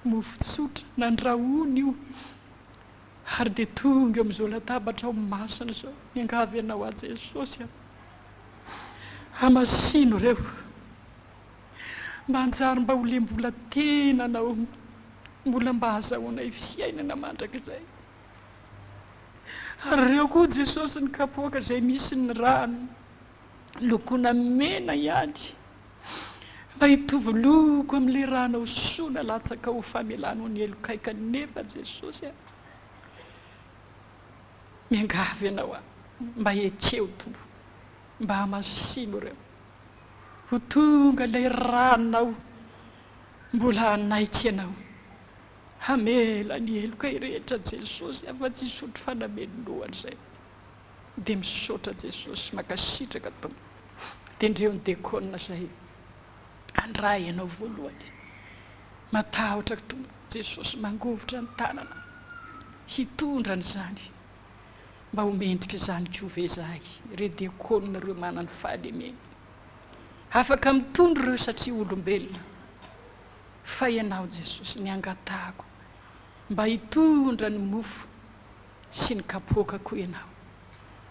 Speaker 6: mofo tsotra, nandrahoina io, ary dia tonga eo amin'izao latabatrao masina izao. Miangavy Ianao aho Jesosy a, hamasino ireo, mba hanjary mba ho lembola tenanao, mbola mba hahazahoanay fiainana mandrakizay. Ary ireo koa Jesosy ny kapoaka izay misy ny rano lokoina mena ihany mba hitovy loko amin'ilay ranao soa nalatsakao ho famelanao ny helokay kanefa Jesosy a miangavy anao aho mba ekeo Tompo mba hamasino ireo ho tonga ilay ranao mbola hanaiky ianao Hamela ny helokay rehetra Jesosy afa tsy hisotro fanamelohana izay dia misaotra Jesosy mankasitraka Tompo tendreo ny dekona izay handray anao voalohany matahotra Tompo Jesosy mangovitra ny tanana hitondra an'izany mba ho mendrika izany koa ve izahay re dekona ireo manana fahalemena afaka mitondra ireo satria olombelona Fa Ianao Jesosy ny angatahako mba hitondra ny mofo sy ny kapoaka koa Ianao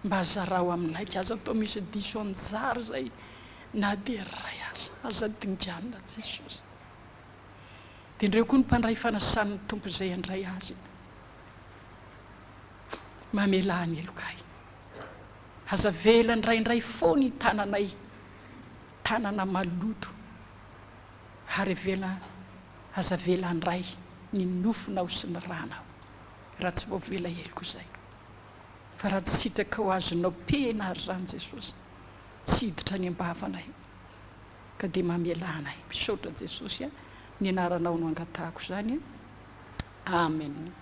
Speaker 6: mba zarao aminay ka aza atao misy diso anjara izay na dia iray aza aza dinganina Jesosy dia ndreo koa ny mpandray fanasan'ny Tompo izay handray azy mamelà ny helokay aza avela indraindray foana hitananay tanana maloto Ary avela, aza avela handray ny nofonao sy ny ranao, raha tsy voavela heloka izay. Fa raha tsy sitrakao azonao pehina ary izany Jesosy, tsy hiditra any am-bavanay. Ka dia mamelà anay. Misaotra Jesosy a, ny anaranao no angatahako izany. Amen.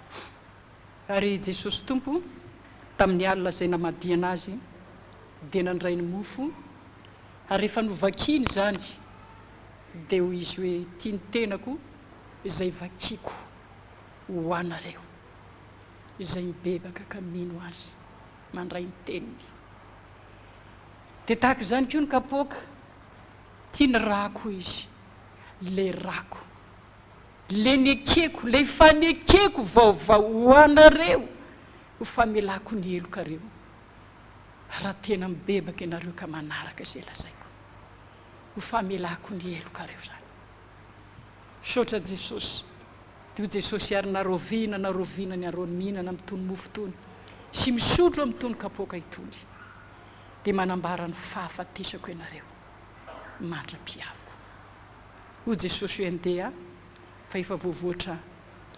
Speaker 6: Ary Jesosy Tompo, tamin'ny alina izay namadihana Azy, dia nandray ny mofo, ary rehefa novakiany izany, dia hoy Izy hoe, Ity ny tenako izay vakiako ho anareo, izay mibebaka ka mino Azy, mandray ny teniny. Dia tahaka izany koa ny kapoaka, Ity ny rako, hoy Izy, ilay rako, ilay nekeko, ilay fanekeko vaovao ho anareo, ho famelako ny helokareo. Raha tena mibebaka ianareo ka manaraka izay lazaiko, ho famelako ny helokareo izany. Misaotra Jesosy. Dia hoy Jesosy, Ary na raoviana na raoviana ny anareo mihinana amin'itony mofo itony sy misotro amin'itony kapoaka itony, dia manambara ny fahafatesako ianareo mandra-piaviko. Hoy Jesosy hoe, Andeha, fa efa voavoatra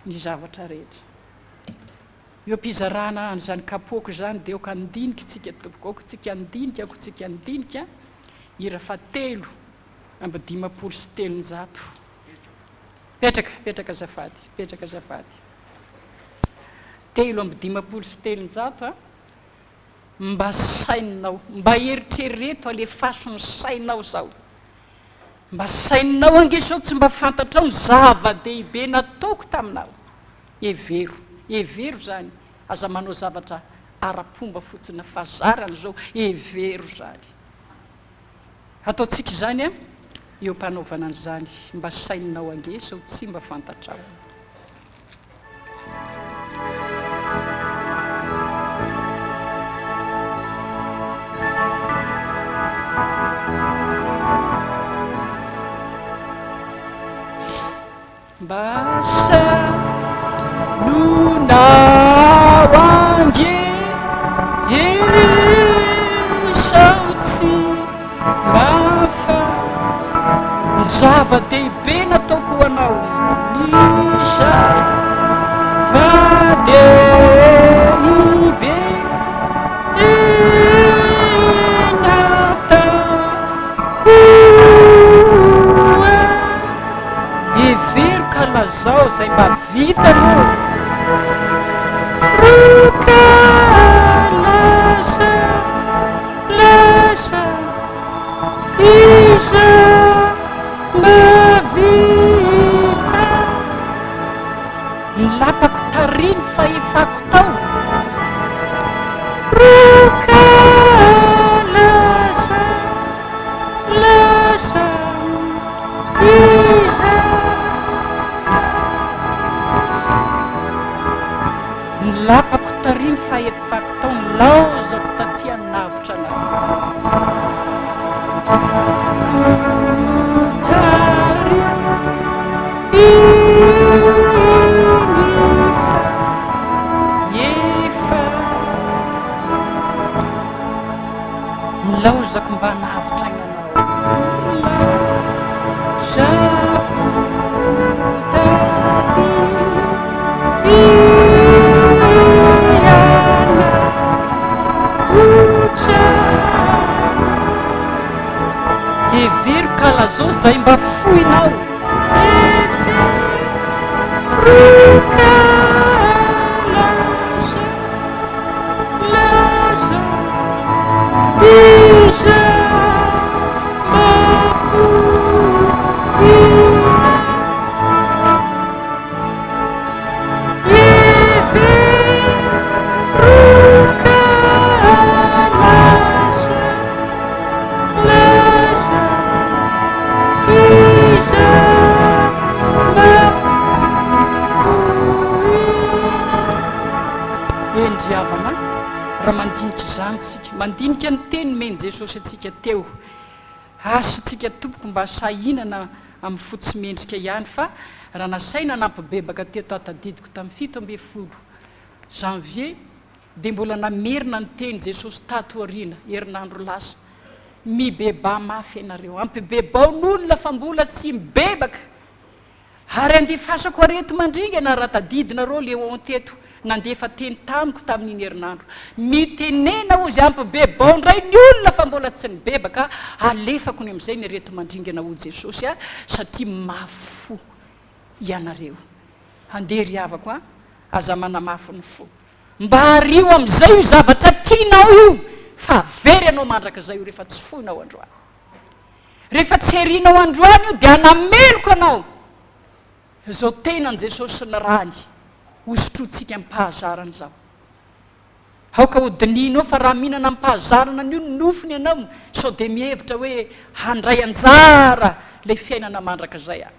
Speaker 6: ny zavatra rehetra. Eo am-pizarana an'izany kapoaka izany dia aoka handinika isika tompoko, aoka isika handinika, aoka isika handinika, hira fahatelo 353. Petraka, petraka azafady, petraka azafady. 353 a. Mba saininao, mba eritrereto, alefaso ny sainao izao. Mba saininao ange sao tsy mba fantatrao ny zava-dehibe nataoko taminao. Hevero, hevero izany, aza manao zavatra ara-pomba fotsiny fa zarana izao, hevero izany. Ataontsika izany an, eo am-panaovana an'izany, mba saininao ange sao tsy mba fantatrao. Mba sainonao ange sao tsy mba fa ny zava-dehibe nataoko ho anao ny zava-dehibe nataoko. Hevero ka lazao izay mba vitanao. Roka lasa lasa izay mba vita. Ny lapako tary ny fahefako tao. Roka lasa lasa. Iza? Ny lapako tary ny fahefako tao nilaozako taty hanavotra anao. Kotary iny fa efa nilaozako mba hanavotra aina anao. Laozako taty hanavotra. Hevero ka lazao izay mba foinao. Hevero ka lazao. Lasa izay mahafoy Hevero ka lasa, lasa izay mahafoy. Eny ry havana, raha mandinika izany isika, mandinika ny teny nomen'i Jesosy antsika teo, asa isika tompoko mba sahy hihinana amin'ny fo tsy mendrika ihany fa raha nasaina nampibebaka teto aho tadidiko tamin'ny 17 janvier dia mbola namerina ny teny Jesosy tato aoriana, herinandro lasa, mibebaha mafy ianareo, ampibebao ny olona fa mbola tsy mibebaka. Ary andefasako areti-mandringana raha tadidinareo Léon teto nandefa teny tamiko tamin'iny herinandro. Mitenena hozy ampibebao indray ny olona fa mbola tsy nibebaka, alefako ny amin'izay ny areti-mandringana hoy Jesosy a, satria mafy fo ianareo. Handeha ry havako a, aza manamafy ny fo. Mba ario amin'izay io zavatra tianao io fa very ianao mandrakizay io rehefa tsy foinao androany. Rehefa tsy herinao androany io dia hanameloka anao izao tenan'i Jesosy sy ny rany hosotrointsika amim-pahazarana izao. Aoka ho dinihinao fa raha mihinana amim-pahazarana an'io ny nofony ianao sao dia mihevitra hoe handray anjara ilay fiainana mandrakizay aho.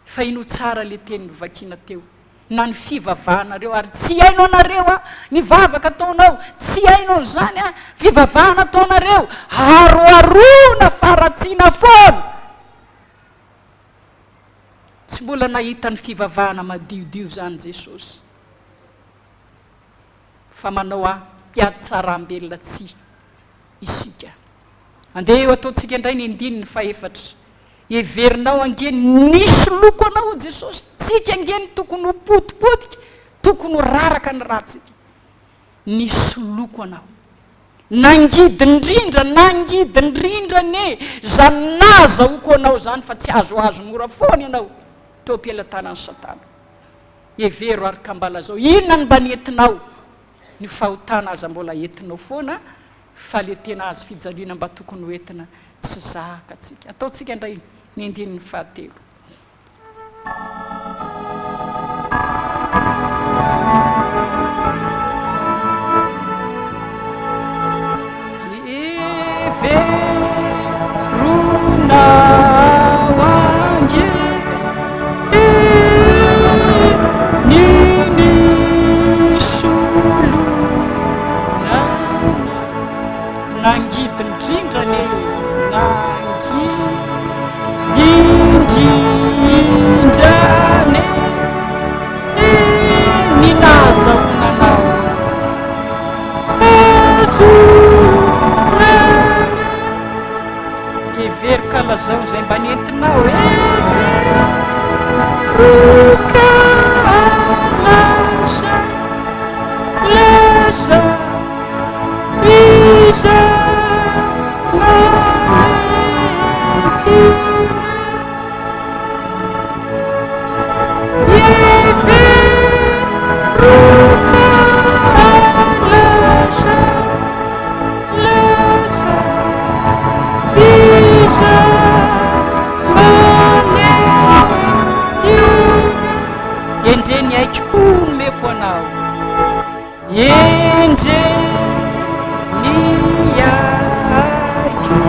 Speaker 6: Fa inoa tsara le teny novakiana teo na ny fivavahanareo ary tsy haino anareo a ny vavaka ataonao tsy haino an'izany a fivavahana ataonareo aroharoana faharatsiana foana. Tsy mbola nahita ny fivavahana madiodio izany Jesosy. Fa manao ampiatsarambelona tsia isika. Andeha eo ataontsika indray ny andininy fahefatra. Heverinao ange nisy loko anao Jesosy. Tsika ange no tokony ho potipotika, tokony ho raraka ny ratsika. Nisy loko anao. Nangidy indrindra, nangidy indrindra anie izany nahazahoako anao izany fa tsy azoazo mora foana ianao teo am-pelatanan'i Satana. Hevero ary ka mba lazao, inona no mba nentinao? Ny fahotana aza mbola entinao foana fa le tena hazo fijaliana mba tokony ho entina tsy zakantsika. Ataontsika indray ny andininy fahatelo. Heverona ange ny nisolo Nangidy indrindra anie nangidy indrindra anie ny nahazahoana anao Hazonana Hevero ka lazao izay mba nentinao Hevero ka lazao Lazao Endrey ny aiko koa nomeko anao. Endre ny aiko Nomeko anao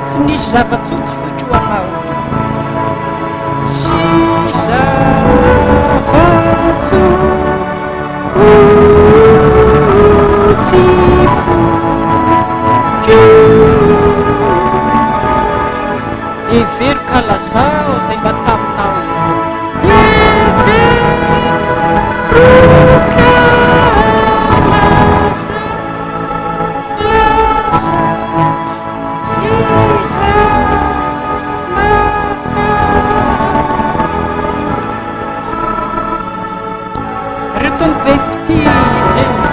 Speaker 6: Tsy nisy zava-tsoa tsy foiko ho anao Sy zava-tsoa Tsy foiko Hevero ka lazao izay mba taminao Hevero ka lazao Lazao izay mba taminao. Ry Tompo be fitia indrindra.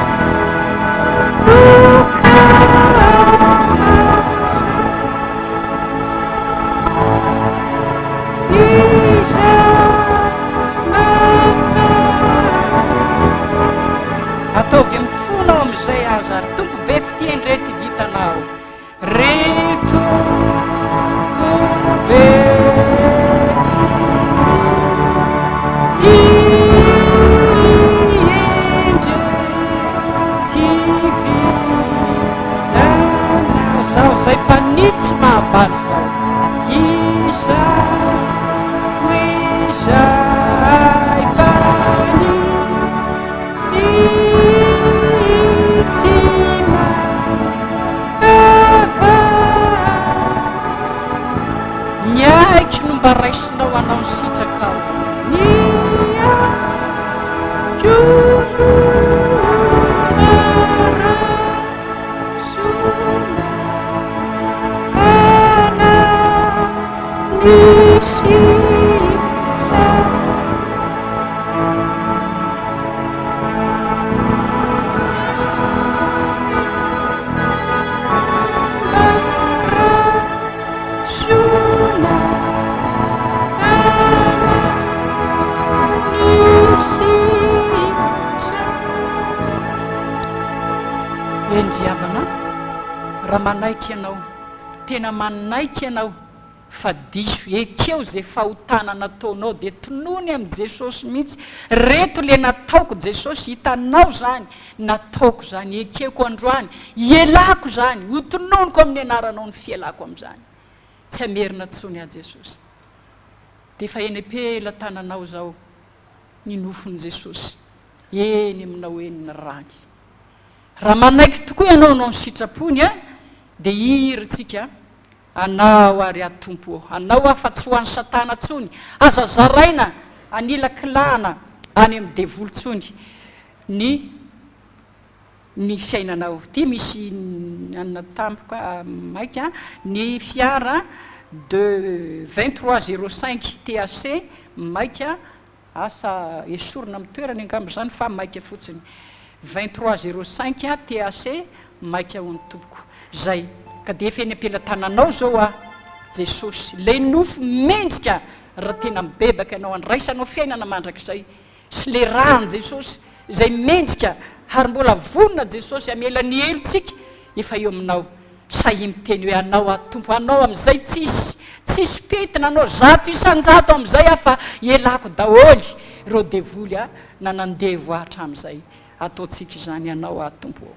Speaker 6: Ataovy amin'ny fonao amin'izay aza ry Tompo be fitia indray ity vitanao. Ry Tompo be fitia indre ty vitanao Zaho zay mpanitsy mahavaly zao Izaho izay mpanitsy mahavaly Ny aiko no mba raisinao hanao ny sitrakao. Ny aiko no mba raisinao hanao ny sitrakao. Eny ry havana, raha manaiky ianao, tena manaiky ianao fa diso, ekeo ze fahotana nataonao de tonony amin'i Jesosy mihitsy, reto le nataoko Jesosy, hitanao zany, nataoko zany, ekeko androany, ielako zany, ho tononiko amin'ny anaranao ny fielako amin'izany, tsy hamerina tsony aho Jesosy. De efa eny am-pelatananao zao ny nofon'i Jesosy. Eny aminao eny ny rany. Raha manaiky tokoa ianao hanao ny sitrapony dia hirintsika Anao ary aho Tompo ô, Anao aho fa tsy ho an'i Satana tsony, aza zaraina anilakilahana any amin'ny devoly tsony ny ny fiainanao. Ity misy anona tampoka maika ny fiara de 23 05 TAC maika Asa esorina amin'ny toerany angamba izany fa maika fotsiny. 23 05 TAC maika hono tompoko. Zay. Ka dia efa eny am-pelatananao zao aho Jesosy. Ilay nofo mendrika raha tena mibebaka ianao andraisanao fiainana mandrakizay sy ilay ràn'i Jesosy izay mendrika ary mbola vonona Jesosy hamela ny helotsika efa eo aminao. Sahia miteny hoe anao aho Tompo, anao amin'izay tsisy tsisy pentina, anao 100% amin'izay aho fa ialako daholo ireo devoly a nanandevo ahy hatramin'izay. Ataontsika izany, anao aho Tompo ô.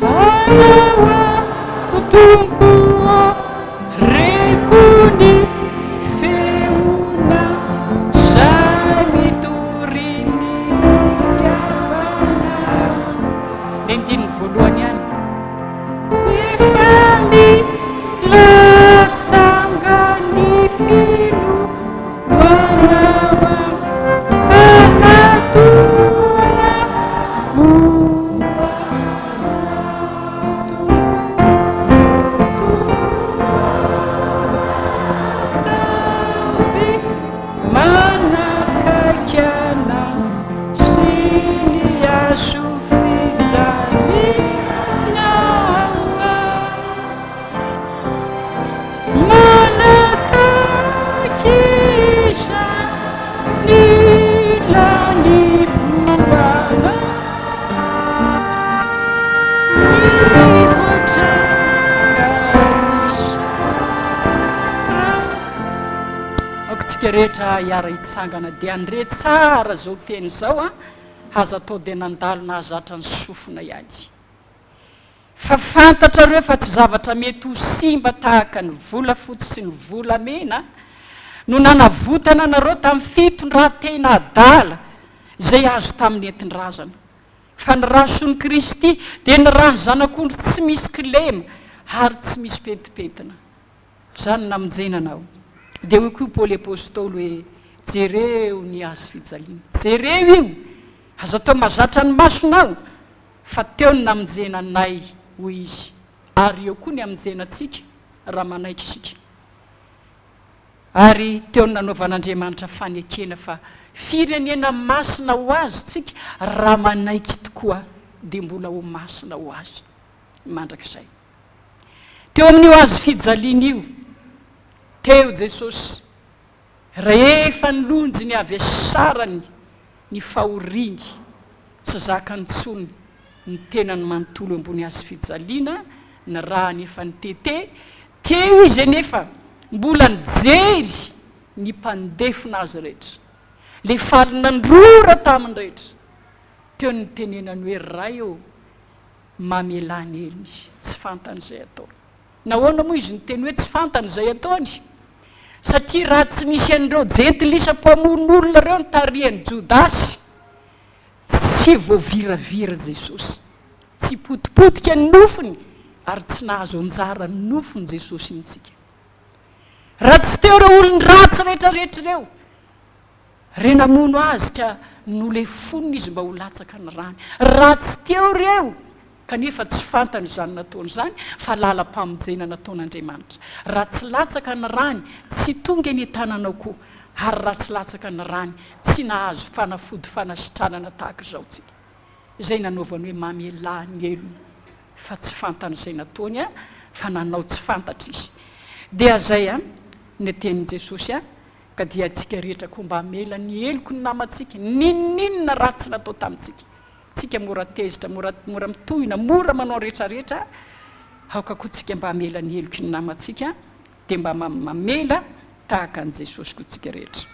Speaker 6: Anao aho Tompo ô, reko ny feonao Zay mitory ny fitiavanao. Ny andininy voalohany ihany. Efa milatsanga ny finoanao Hanatona Aoka tsika rehetra hiara-hitsangana dia handre tsara izao teny izao an, aza atao dia nandalo nahazatra ny sofina ihany. Fa fantatrareo fa tsy zavatra mety ho simba tahaka ny volafotsy sy ny volamena no nanavotana anareo tamin'ny fitondran-tena adala izay azo tamin'ny nentin-drazana. Fa ny ra soan'i Kristy dia ny ran'ny Zanak'ondry tsy misy kilema ary tsy misy pentimpentina. Izany no namonjena anao. Dia hoy koa Paoly Apostoly hoe, Jereo ny hazo fijaliana. Jereo io! Aza atao mazatra ny masonao, fa teo ny namonjena anay, hoy izy, ary eo koa ny hamonjena antsika, raha manaiky isika. Ary teo no nanaovan'Andriamanitra fanekena fa firenena masina ho Azy tsika, raha manaiky tokoa dia mbola ho masina ho Azy mandrakizay. Teo amin'io hazo fijaliana io, teo Jesosy, rehefa nilonjy ny havesarany, ny fahoriany, tsy zakany intsony ny tenany manontolo ambony hazo fijaliana, ny rany efa nitete, teo izy anefa mbola nijery ny mpandefona azy rehetra, le faly nandrora taminy rehetra, teo no nitenenany hoe Ray ô, mamelà ny helony, tsy fantany izay ataony. Nahoana moa izy niteny hoe tsy fantany izay ataony? Satria raha tsy nisy an'ireo jentilisa mpamono olona ireo nitarihan'i Jodasy, tsy voaviravira Jesosy. Tsy potipotika ny nofony ary tsy nahazo anjara ny nofon'i Jesosy intsika. Raha tsy teo ireo olon-dratsy rehetrarehetra ireo, re namono azy ka nolefonina izy mba ho latsaka ny rany. Raha tsy teo ireo, kanefa tsy fantany izany nataony izany fa lalam-pamonjena nataon'Andriamanitra. Raha tsy latsaka ny rany, tsy tonga eny an-tananao koa, ary raha tsy latsaka ny rany, tsy nahazo fanafody fanasitranana tahaka izao tsika. Izay nanaovany hoe mamelà ny helony fa tsy fantany izay nataony a, fa nanao tsy fantatra izy. Dia izay a, ny tenin'i Jesosy a, ka dia antsika rehetra koa mba hamela ny heloky ny namantsika, n'inon'inona ratsy natao tamintsika. Tsika mora tezitra, mora mora mitohina, mora manao retraretra, aoka koa tsika mba hamela ny heloky ny namantsika, dia mba mamela tahaka an'i Jesosy koa tsika rehetra.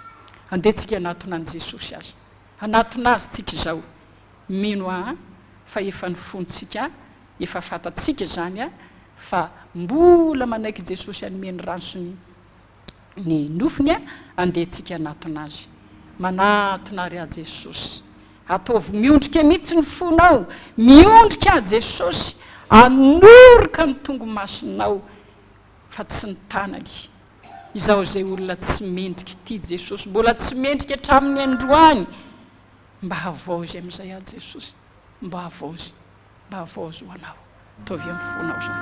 Speaker 6: Andeha tsika hanatona an'i Jesosy aza. Hanatona Azy tsika izao. Mino aho fa efa ny fontsika, efa fantatsika izany fa mbola manaiky Jesosy hanome ny rano sy ny ny nofony, andeha tsika hanatona Azy. Manatona ary aho Jesosy. Ataovy miondrika mihitsy ny fonao, miondrika aho Jesosy, anoroka ny tongomasinao fa tsy ny tanany. Izaho izay olona tsy mendrika ity Jesosy, mbola tsy mendrika hatramin'ny androany, mba havaozy amin'izay aho Jesosy, mba havaozy, mba havaozy ho anao. Ataovy amin'ny fonao izany.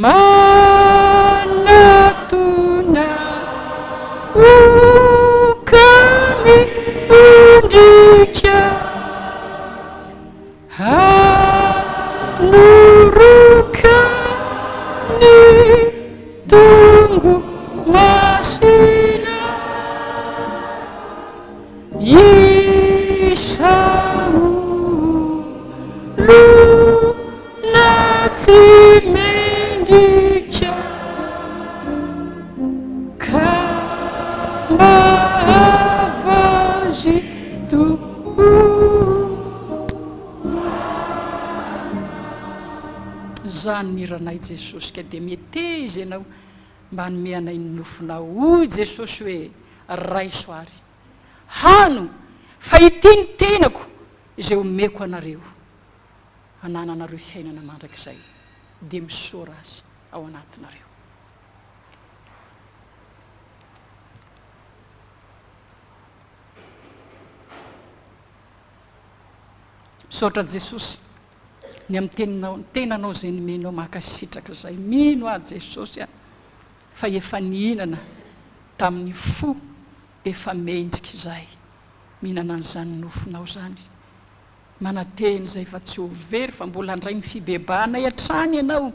Speaker 6: Manatona oka miondrika Hanoroka ny tongo masina Izaho olona tsy mendrika Ka mba havaozy Tompo Izany ny hiranay Jesosy ka dia meteza ianao mba hanome anay ny nofonao. Hoy Jesosy hoe, Raiso ary. Hano, fa ity ny tenako izay omeko anareo, hanananareo fiainana mandrakizay. Dia misaora Azy ao anatinareo. Misaotra Jesosy ny amin'ny teninao, ny tenanao izay nomenao mankasitraka izay. Mino aho Jesosy a fa efa nihinana tamin'ny fo efa mendrika izay mihinana an'izany nofonao izany. Manantena izay fa tsy ho very fa mbola handray ny fibebahanay hatrany ianao.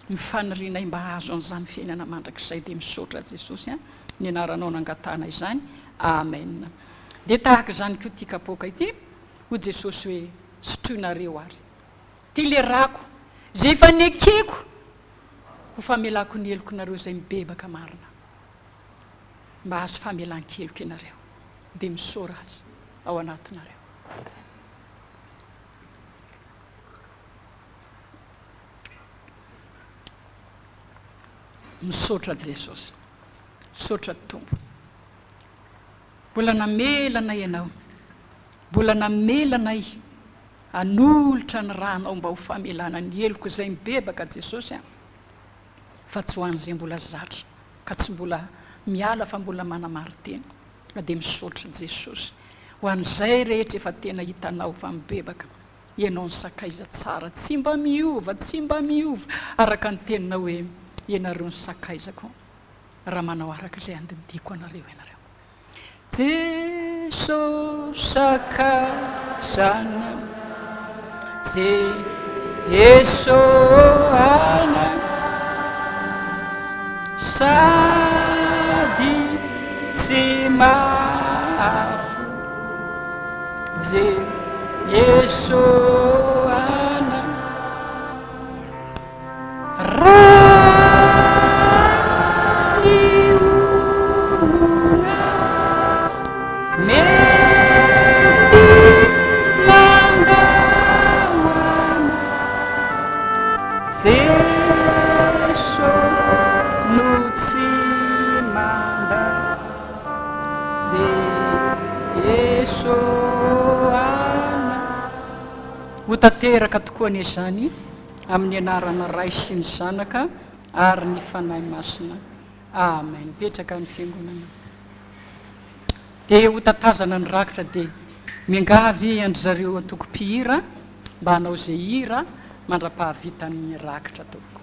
Speaker 6: Ny fanirianay mba hahazo an'izany fiainana mandrakizay dia misaotra Jesosy a ny anaranao nangatahana izany. Amen. Dia tahaka izany koa ity kapoaka ity, hoy Jesosy hoe, sotroinareo ary. Ity le rako, izay efa nekeko ho famelako ny helokinareo izay mibebaka marina. Mba hahazo famelan-keloka ianareo. Dia misaora Azy ao anatinareo. Misaotra Jesosy. Misaotra Tompo. Mbola namela anay Ianao. Mbola namela anay hanolotra ny ranao mba ho famelana ny heloka izay mibebaka Jesosy a. Fa tsy ho an'izay mbola zatra ka tsy mbola miala fa mbola manamarin-tena. Ka dia misaotra Jesosy ho an'izay rehetra efa tena hitanao fa mibebaka. Ianao ny sakaiza tsara tsy mba miova, tsy mba miova araka ny teninao hoe ianareo ny sakaizako raha manao araka izay andidiako anareo ianareo. Jeso sakaizana, Jeso ana, sady tsy mahafoy. Jeso ana. Raha ny olona mety mandao anao, Jeso no tsy mandao, Jeso ana. Ho tanteraka tokoa anie izany. Amin'ny anaran'ny Ray sy ny Zanaka ary ny Fanahy Masina. Amen. Mipetraka ny fiangonana. Dia ho tatazana ny rakitra dia miangavy an-dry zareo antoko mpihira mba hanao izay hira mandra-pahavitan'ny rakitra tompoko.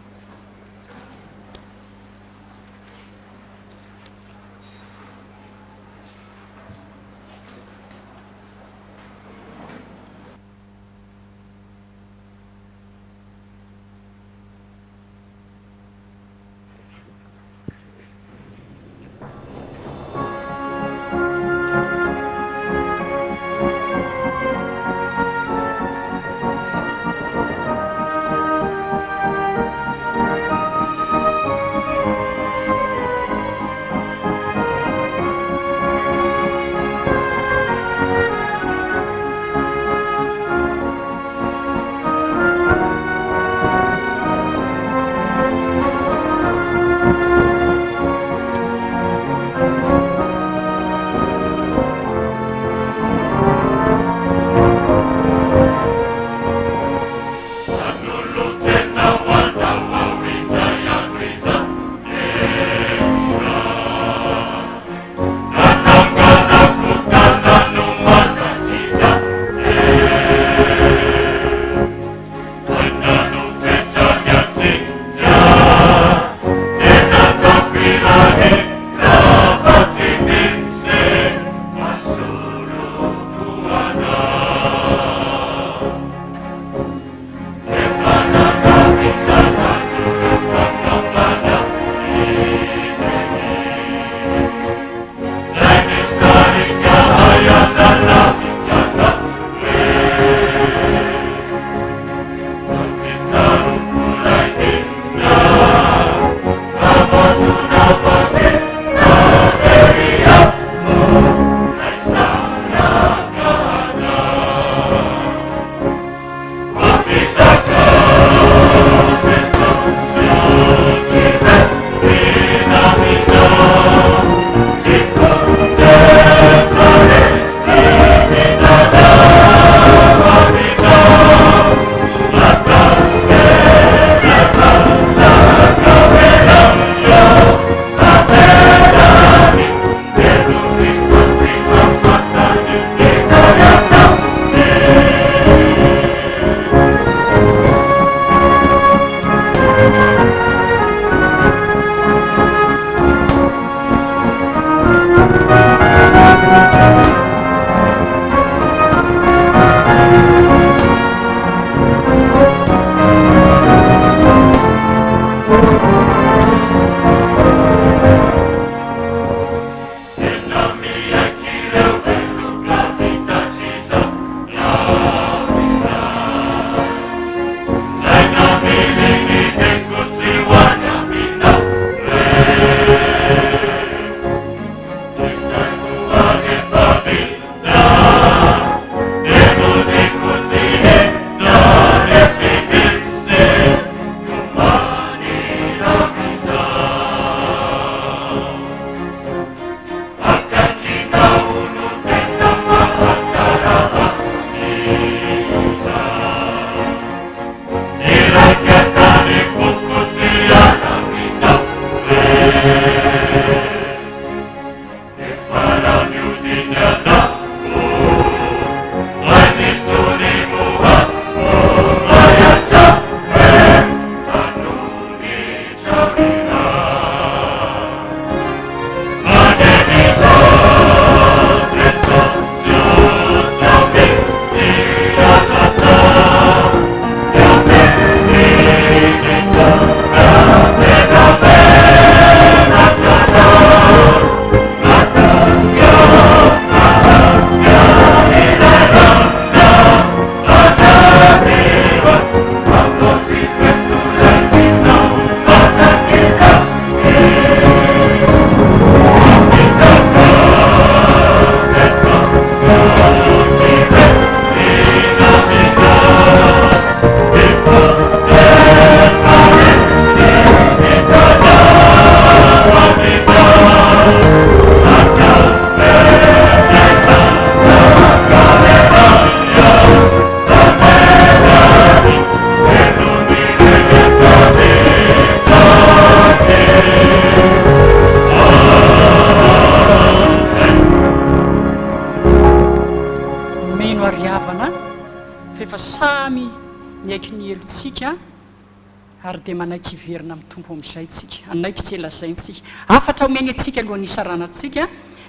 Speaker 6: Ary dia manaiky hiverina amin'ny Tompo amin'izay isika. Hanaiky izay lazaintsika. Hafatra omeny antsika alohan'ny hisaranantsika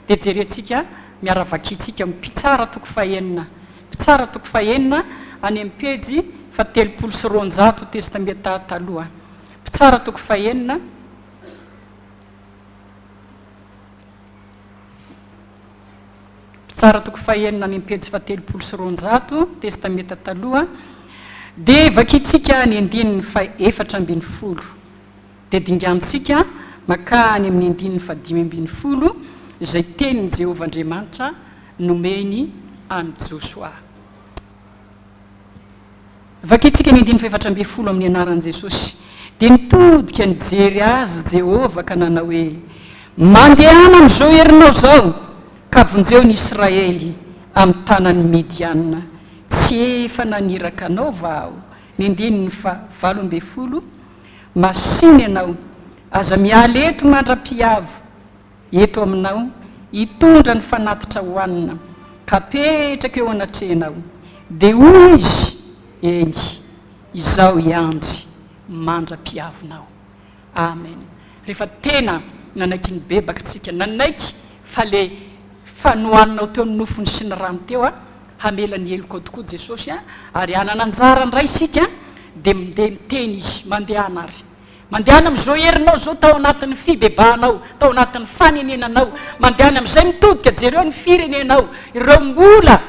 Speaker 6: dia jerentsika miara-vakintsika amin'ny Mpitsara toko fahenina. Mpitsara toko fahenina any amin'ny pejy fahatelopolo sy 200 Testamenta Taloha. Mpitsara toko fahenina. Mpitsara toko fahenina any amin'ny pejy fahatelopolo sy 200, Testamenta Taloha, dia vakintsika ny andininy fahefatra ambin'ny folo. Dia dingantsika makany amin'ny andininy fahadimy ambin'ny folo, izay tenin'i Jehovah Andriamanitra nomeny an'i Josoa. Vakintsika ny andininy fahefatra ambin'ny folo amin'ny anaran'i Jesosy. Dia nitodika nijery azy Jehovah ka nanao hoe, Mandehana amin'izao herinao izao, ka vonjeo ny Israely amin'ny tanan'ny Midiana. Tsy efa naniraka anao va Aho? Ny andininy faha 18, Masìna ianao, aza miala eto mandra-piavo eto aminao hitondra ny fanatitra hohanina, ka apetraka eo anatrehanao. Dia hoy izy, Eny, izaho hiandry mandra-piavinao. Amen. Rehefa tena nanaiky nibebaka tsika, nanaiky fa le fanohananao teo ny nofony sy ny rany teo a, hamela ny helokao tokoa Jesosy a, ary hanana anjara indray isika, dia mandeha miteny Izy, mandehana ary. Mandehana amin'izao herinao izao tao anatin'ny fibebahanao, tao anatin'ny fanenenanao, mandehana amin'izay mitodika, jereo ny firenenao, ireo mbola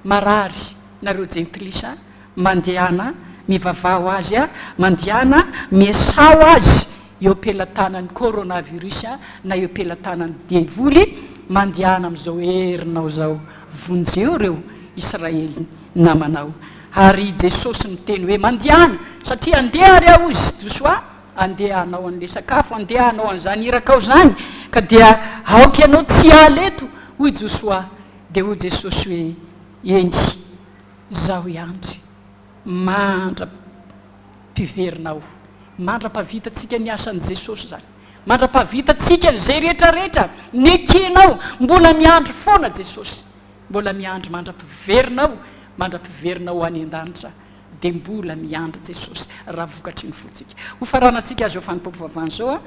Speaker 6: marary, nareo jentilisa, mandehana mivavaha ho azy, mandehana miasà ho azy eo am-pelatanan'ny coronavirus na eo am-pelatanan'ny devoly, mandehana amin'izao herinao izao, vonjeo ireo Israely namanao. Ary i Jesosy niteny hoe, Mandehana, satria handeha ary aho, hozy Josoa, handeha hanao an'ilay sakafo, handeha hanao an'izany irakao izany, ka dia aoka ianao tsy hiala eto, hoy Josoa. Dia hoy Jesosy hoe, Eny, izaho hiandry mandra-piverinao, mandra-pahavitantsika ny asan'i Jesosy izany, mandra-pahavitantsika an'izay rehetra rehetra nekenao, mbola miandry foana Jesosy. Mbola miandry mandra-piverina aho, mandra-piverina ho any an-danitra, dia mbola miandry Jesosy raha vokatry ny fontsika. Ho faranantsika azy eo fanompoam-pivavahana izao a.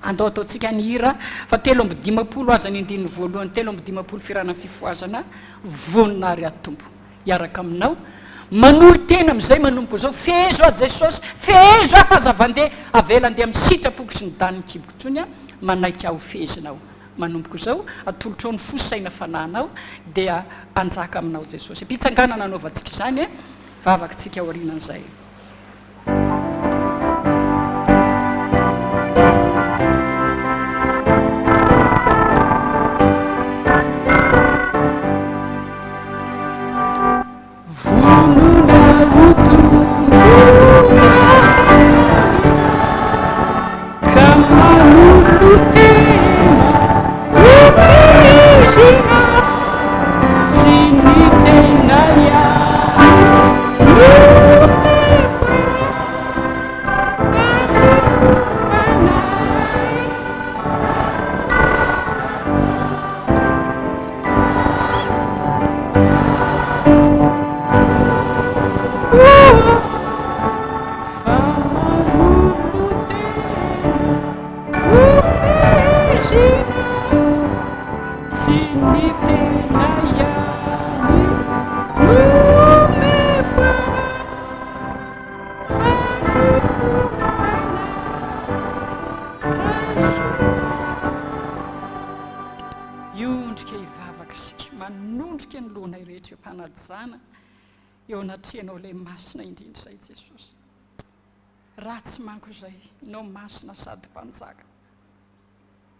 Speaker 6: Andao ataontsika ny hira fa 53 aza ny andininy voalohany, 53 fihirana fifohazana, vonona ary aho Tompo hiaraka aminao, manolo-tena amin'izay manomboka izao, fehezo aho Jesosy, fehezo aho fa aza vandeha, avela andeha amin'ny sitrapoko sy ny danin'ny kiboko intsony aho, manaiky aho ho fehezinao. Manomboka izao, atolotrao ny fo, saina, fanahinao, dia hanjaka aminao Jesosy. Am-pitsanganana anaovantsika izany, vavaka tsika aorianan'izay. Vonona ho tonga ka manolo-tena ho fehezina, tsy ny tena ihany no omeko anao fa ny fo fanahy. Fa manolo-tena ho fehezina, tsy ny tena ihany no omeko anao, fa ny fo fanahy raiso. Hiondrika hivavaka isika, manondrika ny lohanay rehetra eo am-panajana eo anatrehanao ilay masina indrindra izay Jesosy. Ratsy manko izay, Ianao masina sady mpanjaka.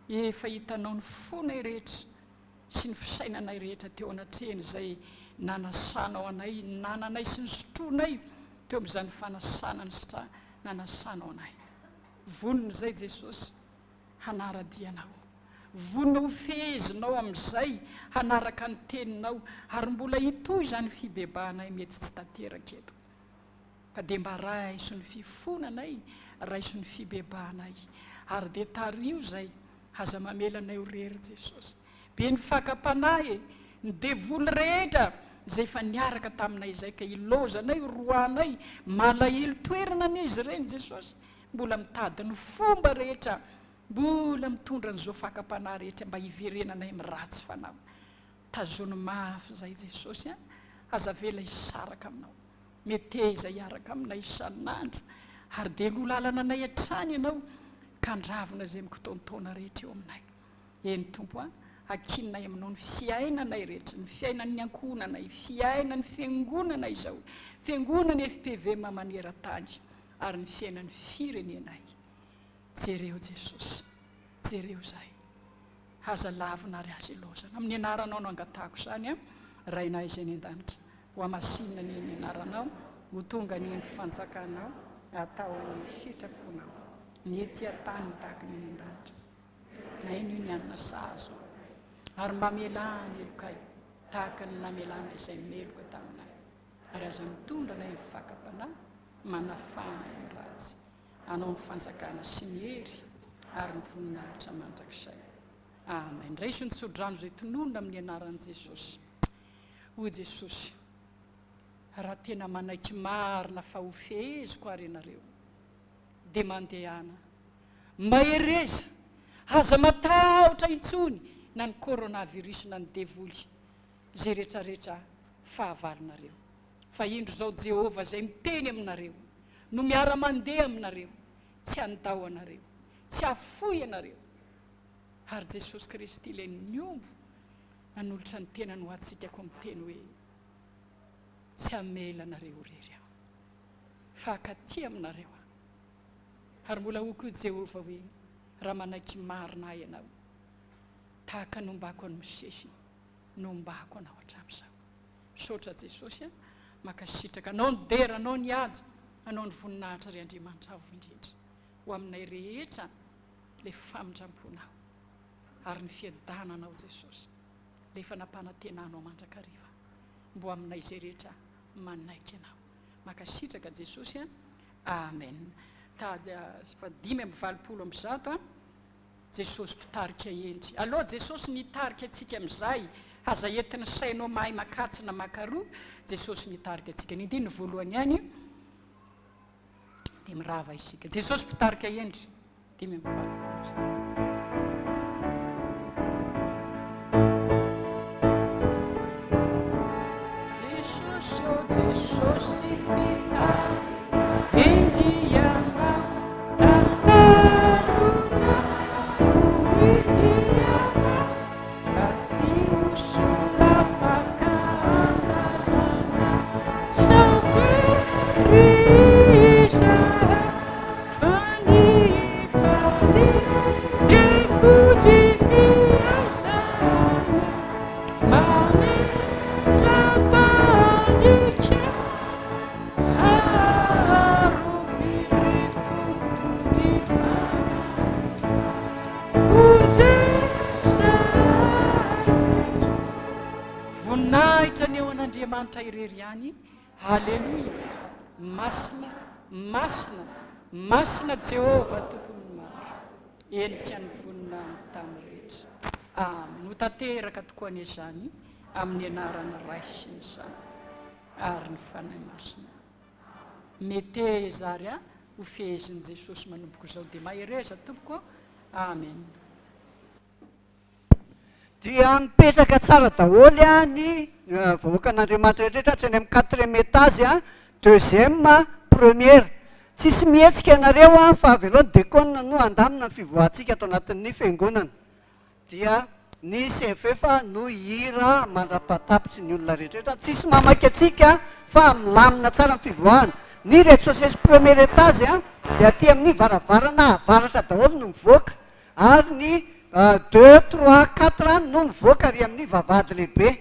Speaker 6: Efa hitanao ny fonay rehetra sy ny fisainanay rehetra teo anatrehany izay nanasanao anay, nananay sy nisotroanay teo amin'izany fanasana nanasanao anay. Vonona izay Jesosy hanara-dia Anao. Vonona ho fehezinao amin'izay hanaraka ny Teninao ary mbola hitohy izany fibebahanay mety tsy tanteraka eto. Ka dia mba raiso ny fifonanay, raiso ny fibebahanay ary dia tariho izay, aza mamela anay ho rery Jesosy. Be ny fakam-panahy e! Ny devoly rehetra! izay efa niaraka taminay izay ka ilaozanay, roahanay, malahelo toerana anie izy ireny Jesosy, mbola mitady ny fomba rehetra, mbola mitondra an'izao fakam-panahy rehetra mba hiverenanay amin'ny ratsy fanahy. Tazono mafy izay Jesosy a, aza avela hisaraka aminao. Meteza hiaraka aminay isan'andro ary dia loha lalana anay hatrany Ianao ka handravona izay mikitaontaona rehetra eo aminay. Eny Tompo a, ankininay aminao ny fiainanay rehetra, ny fiainan'ny ankohonanay, fiainan'ny fiangonana izao, fiangonana fpvm maneran-tany ary ny fiainan'ny firenenay. Jereo Jesosy, jereo izahay. Aza lavina ary aza ilaozana. Amin'ny anaranao no angatahako izany a, Rainay izay any an-danitra. Ho hamasinina anie ny anaranao, ho tonga anie ny fanjakanao, atao anie ny sitraponao, ny ety an-tany ho tahaka ny any an-danitra. Naino io ny hanina sahaza ao, ary mba mamelà ny helokay, tahaka ny namelàna izay meloka taminay. Ary aza mitondra anay amin'ny fakam-panahy, manafaha anay amin'ny ratsy. Anao ny fanjakana sy ny hery ary ny voninahitra mandrakizay. Amen. Raiso ny tsodrano izay tononina amin'ny anaran'i Jesosy. Hoy Jesosy, Raha tena manaiky marina fa ho feheziko ary ianareo, dia mandehana. Mahereza! Aza matahotra intsony na ny coronavirus na ny devoly, izay retraretra fahavalonareo. Fa indro izao Jehovah izay miteny aminareo, no miara-mandeha aminareo, tsy handao anareo, tsy hahafoy anareo. Ary Jesosy Kristy ilay niombo nanolotra ny tenany ho antsika koa miteny hoe, Tsy hamela anareo ho irery Aho, fa hankaty aminareo Aho. Ary mbola hoy koa Jehovah hoe, Raha manaiky marina Ahy ianao, tahaka ny nombako an'i Mosesy, no hombako anao hatramin'izao. Misaotra Jesosy a! Mankasitraka Anao ny dera, Anao ny haja, Anao ny voninahitra ry Andriamanitra Avo Indrindra. Ho aminay rehetra ilay famindramponao ary ny fiadananao Jesosy, ilay efa nampanantenanao mandrakariva mbo aminay izay rehetra manaiky Anao. Mankasitraka Jesosy a! Amen. Tady fa 185 a. Jesosy mpitarika hendry. Aleo Jesosy ny hitarika antsika amin'izay. Aza entin'ny sainao mahay makatsy na makaroa. Jesosy ny hitarika antsika. Ny andininy voalohany ihany dia mirava isika. Jesosy mpitarika hendry. 85. Jesosy ô Jesosy mpitarika hendry ianao. Tantarona ho idiana ka tsy ho solafaka an-dalana. Sao very izahay fa ny hifaliana devoly miasa mamela mpandika. Arovy ry Tompo ny fanahy Vonjeo izahay Jesoa. Voninahitra anie ho an'Andriamanitra irery ihany Haleloia Masina Masina Masina Jehovah Tompon'ny maro Henika ny voninahiny tany rehetra Amen Ho tanteraka tokoa anie izany amin'ny anaran'ny Ray sy ny Zanaka ary ny Fanahy Masina. Meteza ary a ho fehezin'i Jesosy manomboka izao dia mahereza tompoko ô. Amen.
Speaker 7: Dia mipetraka tsara daholo ny vahoakan'Andriamanitra rehetra hatrany amin'ny quatrième étage, deuxième, première. Tsisy mihetsika ianareo fa avelao ny dekona no handamina ny fivoahantsika ato anatin'ny fiangonana. Dia ny CFF no hihira mandra-pahatapitry ny olona rehetra eto. Tsisy mamaky antsika fa milamina tsara ny fivoahana. Ny rez-de-chaussée sy premier étage dia aty amin'ny varavarana avaratra daholo no mivoaka ary ny deux, trois, quatre no mivoaka ary amin'ny vavahady lehibe.